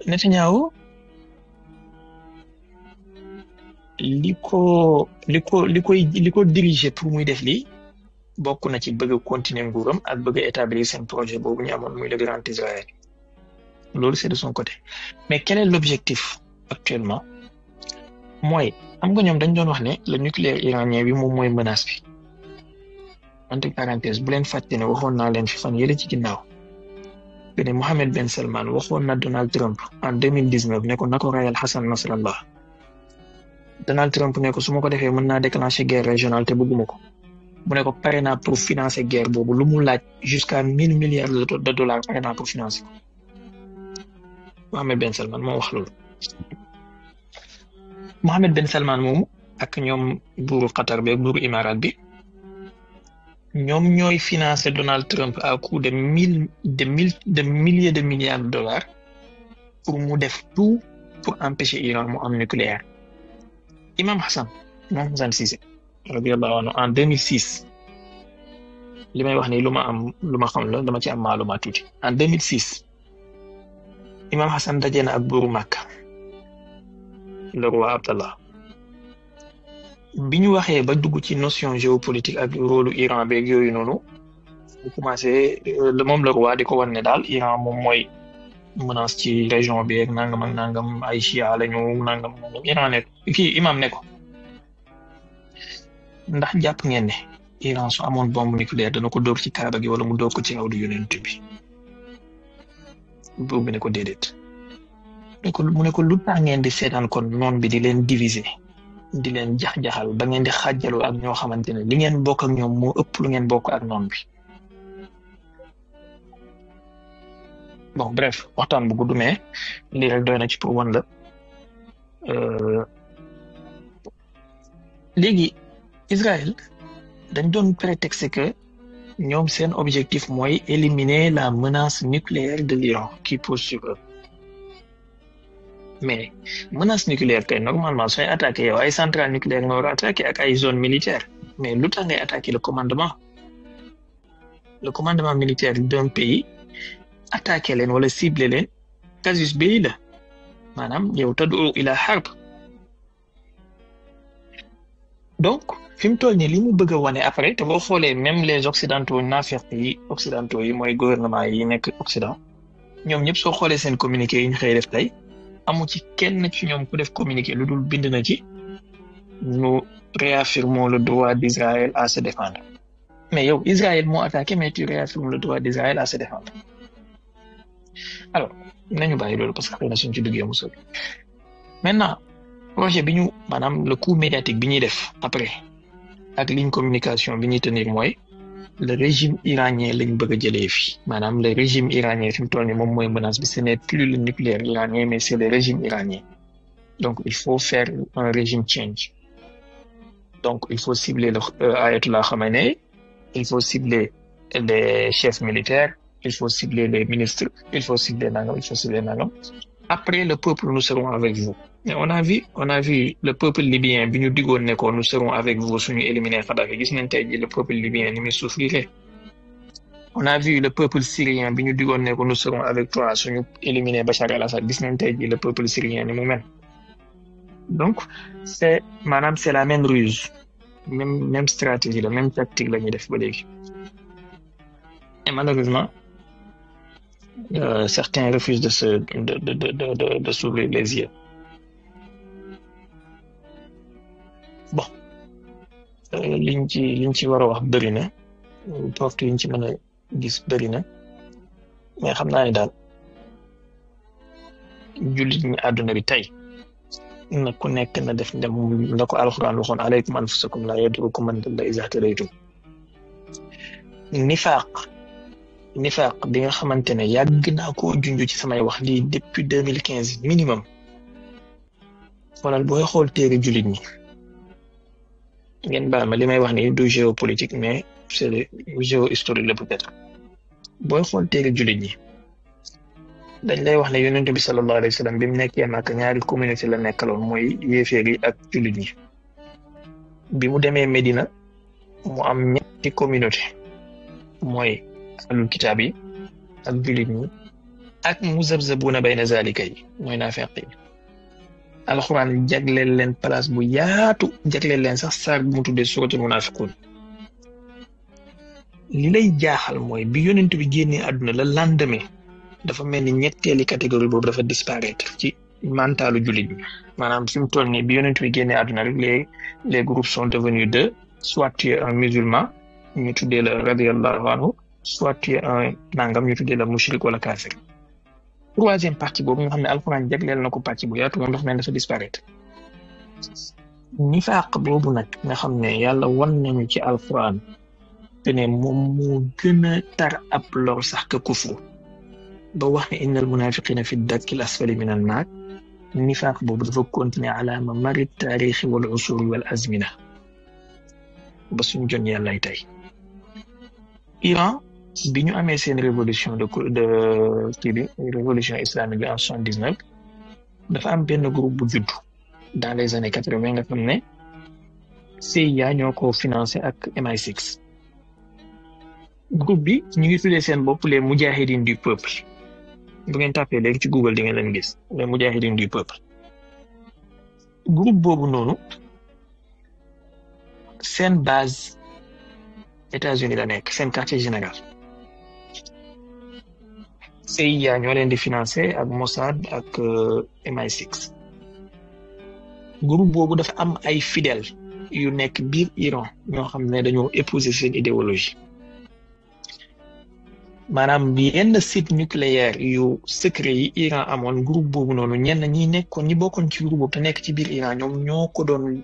Netanyahu li ko diriger pour muy def lii bokk na ci bëgg continuer nguuram ak bëgg établir seen projet boobu ñu amoon muy le grand Israël loolu c'est de son côté mais quel est l'objectif actuellement mooy am nga ñoom dañ doon wax ne le nucléaire iranien bi moom mooy menace bi entre parenthèse bu leen fàtte ne waxoon naa leen fi fan yële ci ginnaaw que ne Mohammed Ben Salman waxoon na Donald Trump en 2019 ne ko na ko rayal Hassan Nasrallah Donald Trump ne ko su ma ko defee mën naa déclencher guerre régionale te bëgguma ko mu ne ko pare naa pour financer guerre boobu lu mu laaj jusqu'à 1000 milliards de dollars pare naa pour financer ko Mohammed Ben Salman moo wax loolu Mohammed Ben Salman moomu ak ñoom buuru Qatar bi ak buuru Imarat bi ñoom ñooy financer Donald Trump à coût de milliers de milliards de dollars pour mu def tout pour empêcher Iran mu am nucléaire Imam Hassan Cissé radiyallahu anhu en 2006 li may wax ni lu ma xam la dama ci am maalumaat tuuti en 2006 Imam Hassan daje na ak buuru Makka le roi Abdallah bi ñu waxee ba dugg ci notion géopolitique ak rôle Iran beeg yooyu noonu mu commencé moom le roi di ko wan ne daal Iran moom mooy menace ci région bi ak nangam ak nangam ay Chia lañu nangam Iran ne kii imam ne ko ndax jàpp ngeen ne Iran su amoon bombe nucléaire dana ko dóor ci Kaaba gi wala mu dóor ko ci rawdu yonent bi boobu ne ko déedéet mu ne ko lu tax ngeen di seetaan kon noon bi di leen diviser di leen jax-jaxal ba ngeen di xàjjaloo ak ñoo xamante ne li ngeen bokk ak ñoom moo ëpp lu ngeen bokk ak noon bi bon bref waxtaan bu gudd mais lii rek doy na ci pour wan la léegi Israël dañ doon prétexte que ñoom seen objectif mooy éliminer la menace nucléaire de l'Iran qui pose sur eux mais menace nucléaire kay normalement sooy attaqué yow ay centrale nucléaire nga war a attaqué ak ay zone militaire mais lu tax ngay attaqué le commandement militaire d'un pays attaqué leen wala ciblé leen casus belli la maanaam yow tad'u ila harb donc fi mu toll nii li mu bëgg a wane après te boo xoolee même les occidentaux naafeq yi occidentaux yi mooy gouvernement yi nekk Occident ñoom ñëpp soo xoolee seen communiqué yi ñu xëy def tey amu ci kenn ci ñoom ku def communiqué lu dul bind na ci nous réaffirmons le droit d'Israël à se défendre mais yow Israël moo attaqué mais tu réaffirmes le droit d'Israël à se défendre alors nañu bàyyi loolu parce que xëy na suñ ci duggee mu sori maintenant projet bi ñu maanaam le coup médiatique bi ñuy def après ak ligne communication bi ñuy tenir mooy le régime iranien lañ bëgg a jëlee fi maanaam le régime iranien fi mu toll nii moom mooy menace bi ce n'est plus le nucléaire iranien mais c'est le régime iranien donc il faut faire un régime change donc il faut cibler le Ayatollah Khamenei il faut cibler les chefs militaires il faut cibler les ministres il faut cibler nangam après le peuple nous serons avec vous mais on a vu le peuple libyen bi ñu digoon ne ko nous serons avec vous suñu éliminer Kadhafi gis nañ tey ji le peuple libyen ni muy souffrir on a vu le peuple syrien bi ñu digoon ne ko nous serons avec toi suñu éliminer Bachar el-Assad gis nañ tey ji le peuple syrien ni mu mel donc c'est la même ruse même stratégie la même tactique la ñuy def ba léegi et malheureusement certains refusent de s'ouvrir les yeux bon liñ ci war a wax bëri na porte yiñ ci mën a gis bëri na mais xam naa ne daal jullit ñi àdduna bi tey na ku nekk na def ndem la ko alxuraan waxoon alaykum anfusakum la yadurukum man dalla iza tadaytum nifaaq bi nga xamante ne yàgg naa koo junj ci samay wax lii depuis 2015 minimum xoolal booy xool téere jullit ñi ngeen baal ma li may wax ni du géopolitique mais c'est le géohistorique la peut-être booy xool téere jullit ñi dañ lay wax ne yonent bi sallallahu alayhi wa sallam bi mu nekkee Makka ñaari communauté la nekkaloon mooy yéeféer yi ak jullit ñi bi mu demee Medina mu am ñetti communauté mooy ahlul kitaab yi ak jullit ñi ak muzabzabuna bayna zalika yi mooy naafeq yi alxuraan jagleel leen place bu yaatu jagleel leen sax saar bu mu tuddee suratul munafiqun li lay jaaxal mooy bi yonent bi génnee àdduna la lendemain dafa mel ni ñetteeli catégorie boobu dafa disparaître ci mentalu jullit ñi maanaam fi mu toll nii bi yonent bi génnee àdduna rek les groupes sont devenus deux soit tu es un musulman ñu tuddee la radiyallahu anhu soit tu es un nangam ñu tuddee la mushrik wala kafir troisième partie boobu nga xam ne alxuraan jagleel na ko pàcc bu yaatu moom dafa mel dafa disparaître nifaaq boobu nag nga xam ne yàlla wan nañu ci alxuraan te ne moom moo gën a tar ab lor sax ka kufru ba wax ne innal munafiqina fi darkil asfali min an naar nifaaq boobu dafa continuer ala mamari taarixi wal usuri wal azmina ba suñu jon yàllay tey Iran bi ñu amee seen révolution de kii bi révolution islamique bi en 79 dafa am benn groupe bu judd dans les années 80 nga xam ne CIA ñoo ko financé ak MI6 groupe bi ñu ngi tuddee seen bopp les mujahidines du peuple bu ngeen tapé léegi ci Google di ngeen leen gis les mujahidines du peuple groupe boobu noonu seen base États-Unis la nekk seen quartier général CIA ñoo leen di financé ak Mossad ak MI6 groupe boobu dafa am ay fidèles yu nekk biir Iran ñoo xam ne dañoo épouser seen idéologie maanaam yenn site nucléaire yu secret yi Iran amoon groupe boobu noonu ñenn ñi nekkoon ñi bokkoon ci groupe boobu te nekk ci biir Iran ñoom ñoo ko doon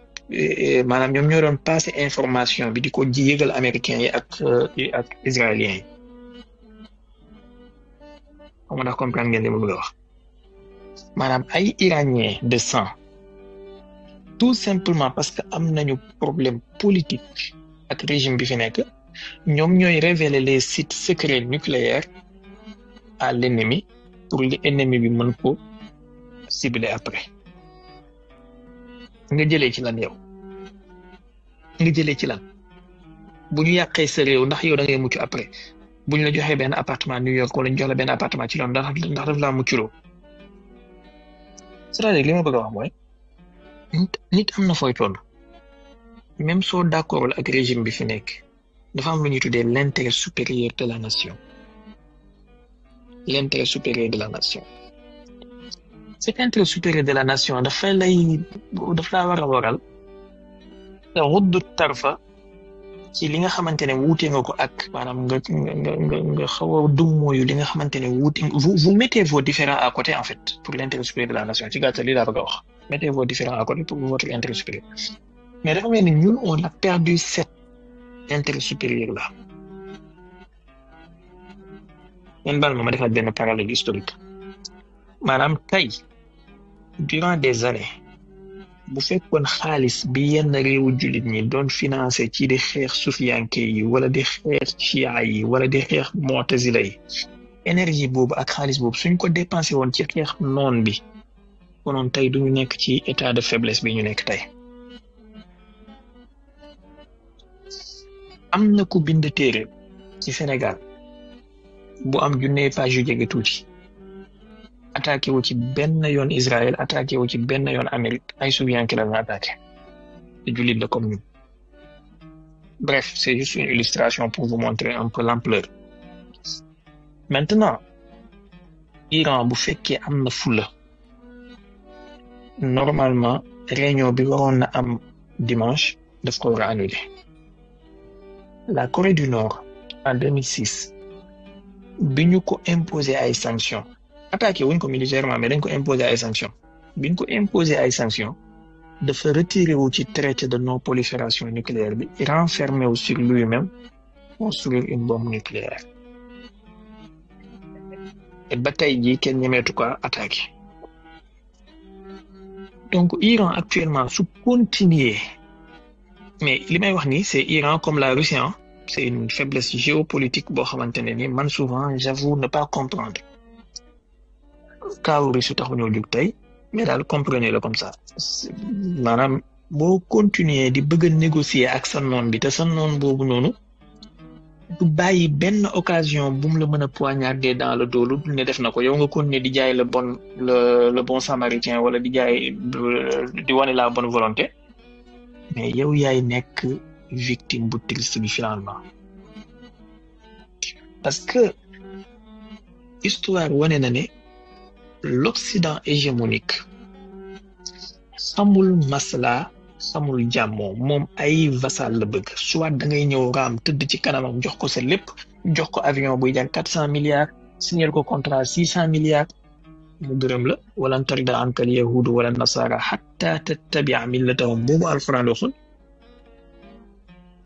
maanaam ñoom ñoo doon passé information bi di ko yëgal américains yi ak israéliens yi xam nga ndax comprendre ngeen li ma bëgg a wax maanaam ay iraniens de sang tout simplement parce que am nañu problème politique ak régime bi fi nekk ñoom ñooy révéler les sites secrets nucléaires à l'ennemi pour li ennemi bi mën ko cibler après nga jëlee ci lan yow nga jëlee ci lan bu ñu yàqee sa réew ndax yow da ngay mucc après bu ñu la joxee benn appartement New York wala ñu jox la benn appartement ci Londres ndax daf laa muccloo c'est-à-dire li ma bëgg a wax mooy nit am na fooy toll même soo d'accord ak régime bi fi nekk dafa am lu ñuy tuddee l'intérêt supérieur de la nation l'intérêt supérieur de la nation cet intérêt supérieur de la nation daf laa war a waral te rudd tarfa ci li nga xamante ne wuute nga ko ak maanaam nga xaw a dummóoyu li nga xamante ne wuute vous mettez vos différends à côté en fait pour l'intérêt supérieur de la nation ci gàttal lii laa bëgg a wax mettez vos différends à côté pour votre intérêt supérieur mais dafa mel ni ñun on a perdu cet intérêt supérieur là ngeen baal ma defaat benn parallèle historique maanaam tey durant des années bu fekkoon xaalis bi yenn réewu jullit ñi doon financé ci di xeex sufiyanke yi wala di xeex chia yi wala di xeex mu'tazila yi énergie boobu ak xaalis boobu suñ ko dépensé woon ci xeex noon bi konoon tey duñu nekk ci état de faiblesse bi ñu nekk tey am na ku bind téere ci Sénégal bu am junne page yu jege tuuti attaqué wu ci benn yoon Israël attaqué wu ci benn yoon Amérique ay sufiyanke la ñu attaqué te jullit la comme ñun bref c'est juste une illustration pour vous montrer un peu l'ampleur maintenant Iran bu fekkee am na fula normalement réunion bi waroon na am dimanche daf ko war a annuler la Corée du Nord en 2006 bi ñu ko imposer ay sanctions attaqué wuñ ko militairement mais dañ ko imposer ay sanctions biñ ko imposer ay sanctions dafa retiré wu ci traité de non prolifération nucléaire bi renfermé wu sur lui-même construire une bombe nucléaire et ba tey jii kenn ñemeetu ko attaqué donc Iran actuellement su continuer mais li may wax ni c'est Iran comme la Russie c'est une faiblesse géopolitique boo xamante ne ni man souvent j'avoue ne pas comprendre kaawu Russie taxu ñoo jug tey mais daal comprenez-le comme ça maanaam boo continuer di bëgg a négocier ak sa noon bi te sa noon boobu noonu du bàyyi benn occasion bu mu la mën a poignarder dans le dos lu ne def na ko yow nga continuer di jaay le bon samaritain wala di jaay di wane la bonne volonté mais yow yaay nekk victime bu triste bi finalement parce que histoire wane na ne l'Occident hégémonique xamul masla xamul jàmmoo moom ay vassal la bëgg soit da ngay ñëw raam tëdd ci kanamam jox ko sa lépp jox ko avion buy jar 400 milliards signer ko contrat 600 milliards mu gërëm la wala tarda anka al yahud wala nasara hatta tattabia millatahum boobu alquran waxul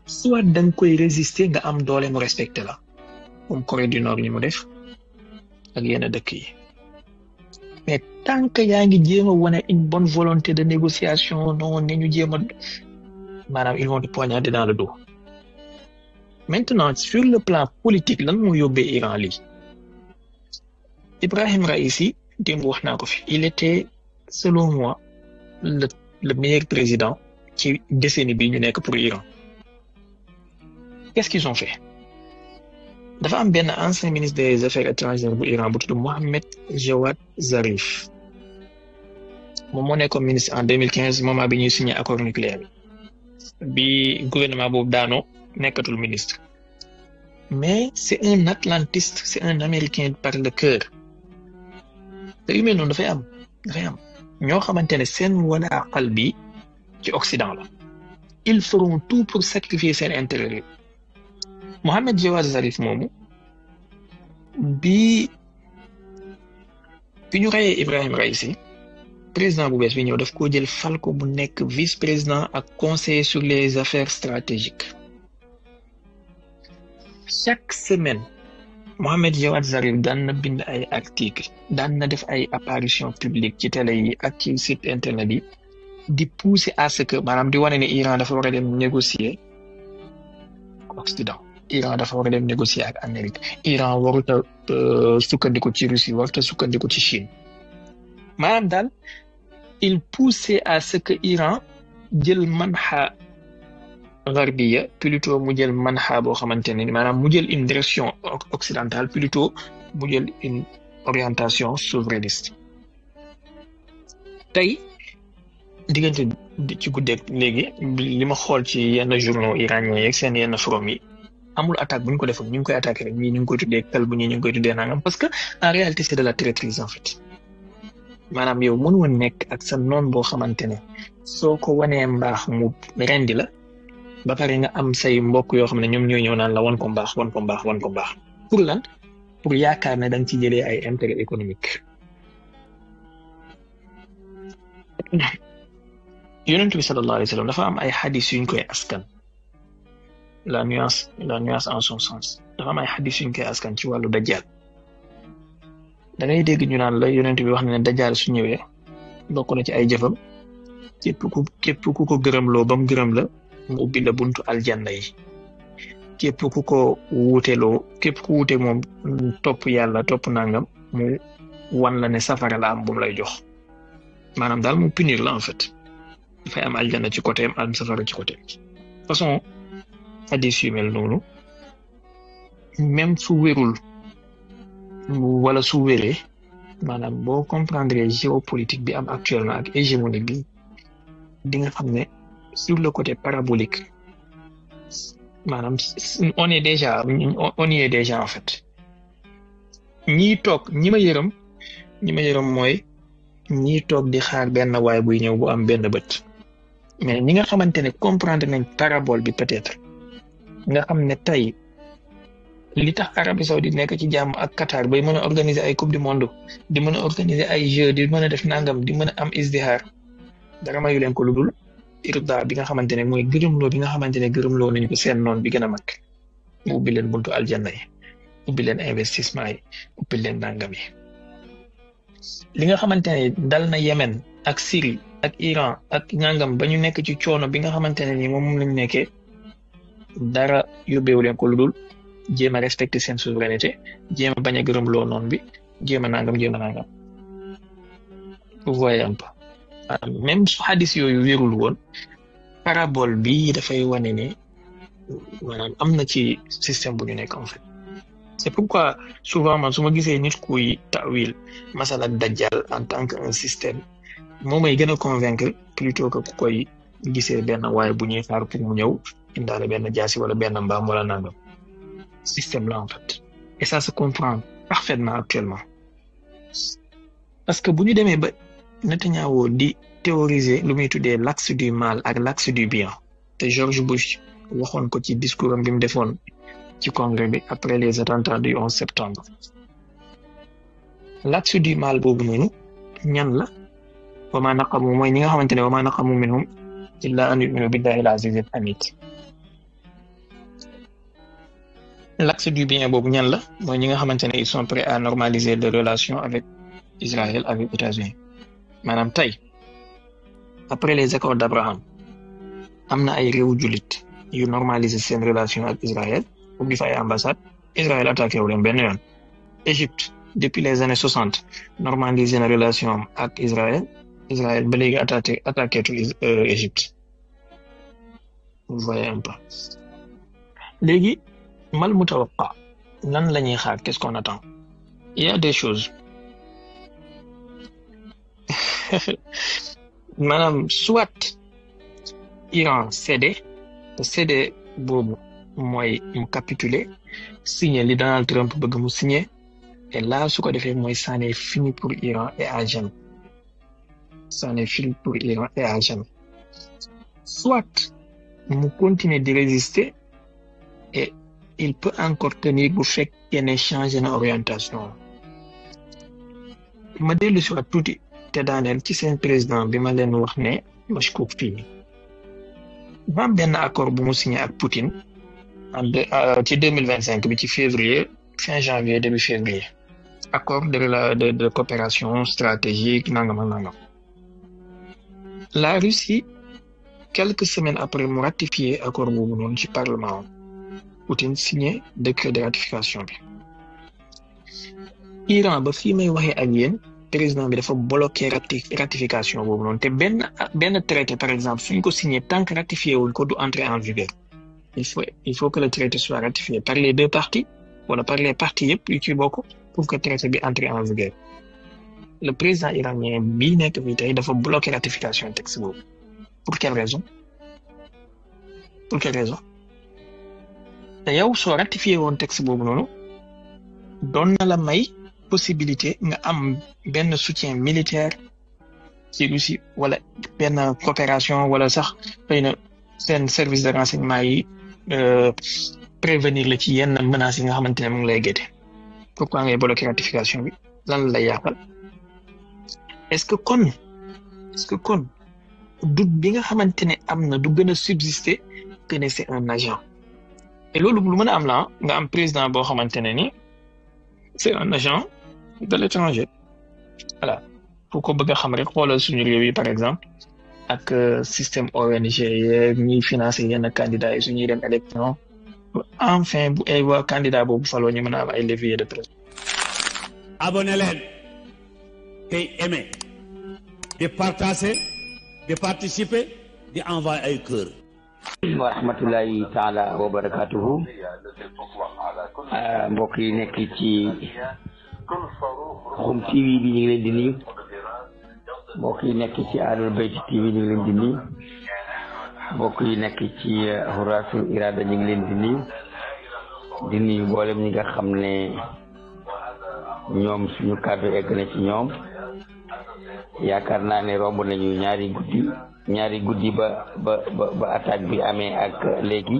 soit da nga koy résister nga am doole mu respecté la comme Corée du Nord ni mu def ak yenn dëkk yi mais tant que yaa ngi jéem a wane une bonne volonté de négociation non ne ñu jéem a maanaam ils vont te poignarder dans le dos maintenant sur le plan politique lan moo yóbbee Iran lii Ibrahim Raïsi démb wax naa ko fi il était selon moi le meilleur président ci décennie bi ñu nekk pour Iran qu'est-ce qu'ils ont fait dafa am benn ancien ministre des affaires étrangères bu Iran bu tudd Mohammad Jawad Zarif moom moo nekkoon ministre en 2015 moment bi ñuy signé accord nucléaire bi gouvernement boobu daanoo nekkatul ministre mais c'est un atlantiste c'est un américain par le cœur te yu mel noonu dafay am ñoo xamante ne seen wala aqal bi ci Occident la ils feront tout pour sacrifier seen intérêt Mohammad Jawad Zarif moomu bi ñu reyee Ibrahim Raïsi président bu bees bi ñëw daf koo jël fal ko mu nekk vice-président ak conseiller sur les affaires stratégiques chaque semaine Mohammad Jawad Zarif daan na bind ay articles daan na def ay apparition publique ci télé yi ak ci site internet yi di pousser à ce que maanaam di wane ne Iran dafa war a dem négocier Occident Iran dafa war a dem négocier ak Amérique Iran warut a sukkandiku ci Russie warut a sukkandiku ci Chine maanaam daal il poussait à ce que Iran jël manha garbiya plutôt mu jël manha boo xamante ne maanaam mu jël une direction occidentale plutôt mu jël une orientation souverainiste tey diggante ci guddeeg léegi li ma xool ci yenn journaux iraniens yeeg seen yenn forum yi amul attaque bu ñu ko defoon ñu ngi koy attaqué rek ñii ñu ngi koy tuddee kalbu ñii ñu ngi koy tuddee nangam parce que en réalité c'est de la traîtrise en fait maanaam yow mën woon nekk ak sa noon boo xamante ne soo ko wanee mbaax mu rendi la ba pare nga am say mbokk yoo xam ne ñoom ñooy ñëw naan la wan ko mbaax pour lan pour yaakaar ne da nga ci jëlee ay intérêt économique yonent bi sallallahu alayhi wa sallam dafa am ay xadis yuñ koy askan la nuance en son sens dafa am ay xadis yuñ koy askan ci wàllu dajjal da ngay dégg ñu naan la yonent bi wax na ne dajjal su ñëwee bokk na ci ay jëfam képp ku ko gërëmloo ba mu gërëm la mu ubbi la buntu aljanna yi képp ku ko wuuteloo képp ku wuute moom topp yàlla topp nangam mu wan la ne safara la am bu mu lay jox maanaam daal mu punir la en fait dafay am aljanna ci côté am safara ci côté façon hadis yu mel noonu même su wérul wala su wéree maanaam boo comprendre géopolitique bi am actuellement ak hégémonique bi di nga xam ne sur le côté parabolique maanaam on y est déjà en fait ñi ma yërëm mooy ñi toog di xaar benn waay buy ñëw bu am benn bët mais ñi nga xamante ne comprendre nañ parabole bi peut-être nga xam ne tey li tax Arabie Saoudite nekk ci jàmm ak Qatar bay mën a organiser ay coupe du monde di mën a organiser ay jeux di mën a def nangam di mën a am isdihaar dara mayu leen ko lu dul irda bi nga xamante ne mooy gërëmloo bi nga xamante ne gërëmloo nañu ko seen noon bi gën a mag mu ubbi leen buntu aljanna yi ubbi leen investissement yi ubbi leen nangam yi li nga xamante ne dal na Yemen ak Syrie ak Iran ak nangam ba ñu nekk ci coono bi nga xamante ne ni moom lañu nekkee dara yóbbeewu leen ko lu dul jéem a respecter seen souveraineté jéem a bañ a gërëmloo noon bi jéem a nangam. Vous voyez un peu même su xadis yooyu wérul woon parabole bi dafay wane ne maanaam am na ci système bu ñu nekk en fait. C'est pourquoi souvent man su ma gisee nit kuy tawil masala dajjal en tant que un système moo may gën a convaincre plutôt que ku koy gisee benn waaye bu ñuy xaar pour mu ñëw indaale benn jaasi wala benn mbaam wala nangam système là en fait et ça se comprend parfaitement actuellement parce que bu ñu demee ba Netanyahu di théoriser lu muy tuddee l'axe du mal ak l'axe du bien te George Bush waxoon ko ci discours am bi mu defoon ci congrès bi après les attentats du 11 septembre l'axe du mal boobu noonu ñan la wa ma naqamu mooy ñi nga xamante ne wa ma naqamu minhum illa an yu'minu billahi al-aziz al-hamid l'axe du bien boobu ñan la mooy ñi nga xamante ne ils sont prêts à normaliser les relations avec Israël avec États-Unis maanaam tey après les accords d'Abraham am na ay réewu jullit yu normaliser seen relation ak Israël ubbi fa ay ambassade Israël attaqué wu leen benn yoon Égypte depuis les années 60 normaliser na relation ak Israël ba léegi attaqué tu Égypte vous voyez un peu léegi mal mutawaqqa lan la ñuy xaar qu'est-ce qu'on attend il y a des choses maanaam soit Iran cédé boobu mooy mu capituler signer li Donald Trump bëgg mu signer et là su ko defee mooy c'en est fini pour Iran et à jamais c'en est fini pour Iran et à jamais soit mu continuer de résister et il peut encore tenir bu fekkee ne changer na orientation ma dellu si waat tuuti te daaneel ci seen président bi ma leen wax ne mashkouk fii ba am benn accord bu mu signé ak Poutine ci 2025 bi ci février fin janvier début février accord de coopération stratégique nangam. La Russie quelques semaines après mu ratifié accord boobu noonu ci parlement Poutine signé décret de ratification bi Iran ba fii may waxee ak yéen président bi dafa bloqué ratification boobu noonu te benn traité par exemple suñ ko signé tant que ratifié wuñ ko du entrer en vigueur il faut que le traité soit ratifié par les deux parties wala par les parties yëpp yu ci bokk pour que traité bi entre en vigueur le président iranien bii nekk fii tey dafa bloqué ratification texte boobu pour quelle raison te yow soo ratifié woon texte boobu noonu doon na la may possibilité nga am benn soutien militaire ci Russie wala benn coopération wala sax xëy na seen service de renseignement yi prévenir la ci yenn menaces yi nga xamante ne mu ngi lay guette pourquoi ngay bloquer ratification bi lan la yàqal est-ce que kon doute bi nga xamante ne am na du gën a subsister que ne c'est un agent et loolu lu mën a am la nga am président boo xamante ne ni c'est un agent de l'étranger voilà pour ko bëgg a xam rek xoolal suñu réew yi par exemple ak système ONG yeeg ñuy financer yenn candidats yi suñuy dem élection enfin bu ay waa candidat boobu faloo ñu mën a am ay leviers de pression. abonné leen tey aimer di partager di participer di envoyer ay cœur. wa rahmatullahi taala wa barakatuhu mbokk yi nekk ci Xum TV bi ñu ngi leen di nuyu mbokk yi nekk ci Ahlul Bayt TV ñu ngi leen di nuyu mbokk yi nekk ci Hurratul Irada ñu ngi leen di nuyu mboolem ñi nga xam ne ñoom suñu kàddu egg na ci ñoom yaakaar naa ne romb nañu ñaari guddi ba attaque bi amee ak léegi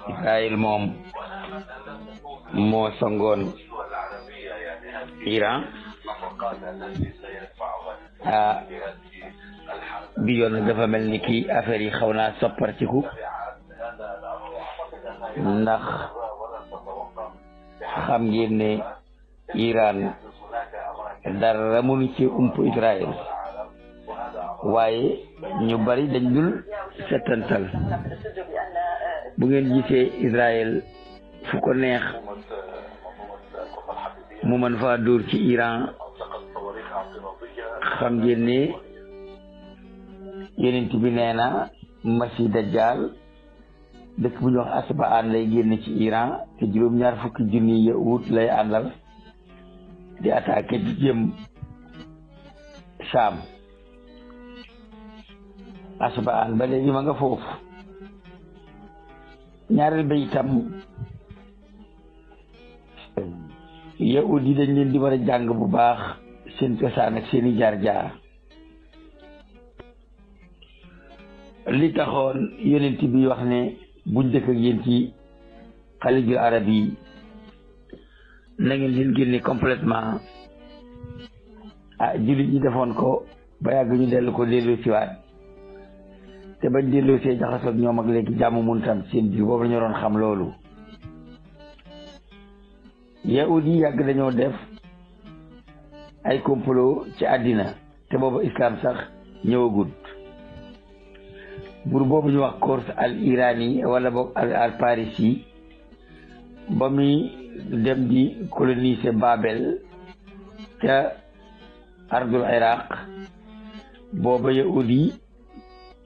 Israël moom moo songoon Iran bi yoon nag dafa mel ni kii affaire yi xaw naa soppartiku ndax xam ngeen ne Iran dara mënu ci ump Israël waaye ñu bari dañ dul settantal bu ngeen gisee Israël fu ko neex mu mën faa dóor ci Iran xam ngeen ne yonent bi nee na Masih Dajjal dëkk bu ñu wax Asbaan lay génn ci Iran te 250,000 yahud lay àndal di attaqué di jëm Saam Asbaan ba léegi ma nga foofu ñaareel ba itam yahud yi dañ leen di war a jàng bu baax seen cosaan ak seeni jaar-jaar li taxoon yonent bi wax ne buñ dëkk ak yéen ci xalijul arab yi na ngeen leen génne complètement jullit ñi defoon ko ba yàgg ñu dellu ko delloo siwaat te bañ delloo see jaxasoog ñoom ak léegi jàmm mun tam seen biir boobu la ñu doon xam loolu yahud yi yàgg dañoo def ay complot ci àddina te boobu islam sax ñëwagut buur boobu ñu wax Kors al Irani wala boog al Parisi ba muy dem di coloniser Babel ca ardul Iraq booba yahud yi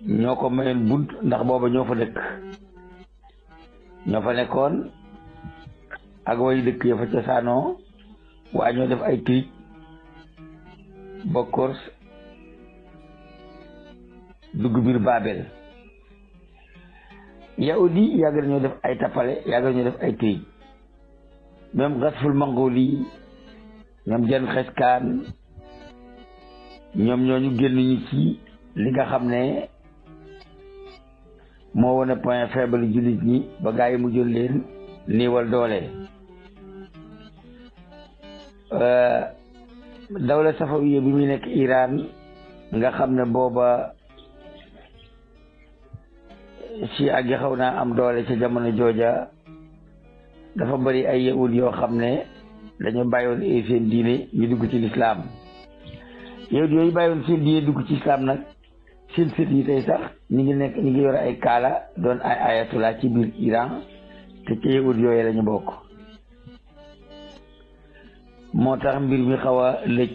ñoo ko mayoon bunt ndax booba ñoo fa dëkk ñoo fa nekkoon ak way dëkk ya fa cosaanoo waa ñoo def ay trick ba Kors dugg biir Babel yahudi yàgg nañoo def ay tappale yàgg nañoo def ay trick même Ghazful Mongoli ñoom Genghis Khan ñoom ñooñu génn ñu ci li nga xam ne moo wane point faible jullit ñi ba gaa yi mujjoon leen néewal doole dawla safawiya bi muy nekk Iran nga xam ne booba si ak yi xaw naa am doole ca jamono jooja dafa bari ay yahud yoo xam ne dañoo bàyyoon seen diine ñu dugg ci lislaam yahud yooyu bàyyoon seen diine dugg ci lislaam nag seen sët yi tey sax ñi ngi yore ay kaala doon ay ayatullah ci biir Iran te ci yahud yooyu lañu bokk moo tax mbir mi xaw a lëj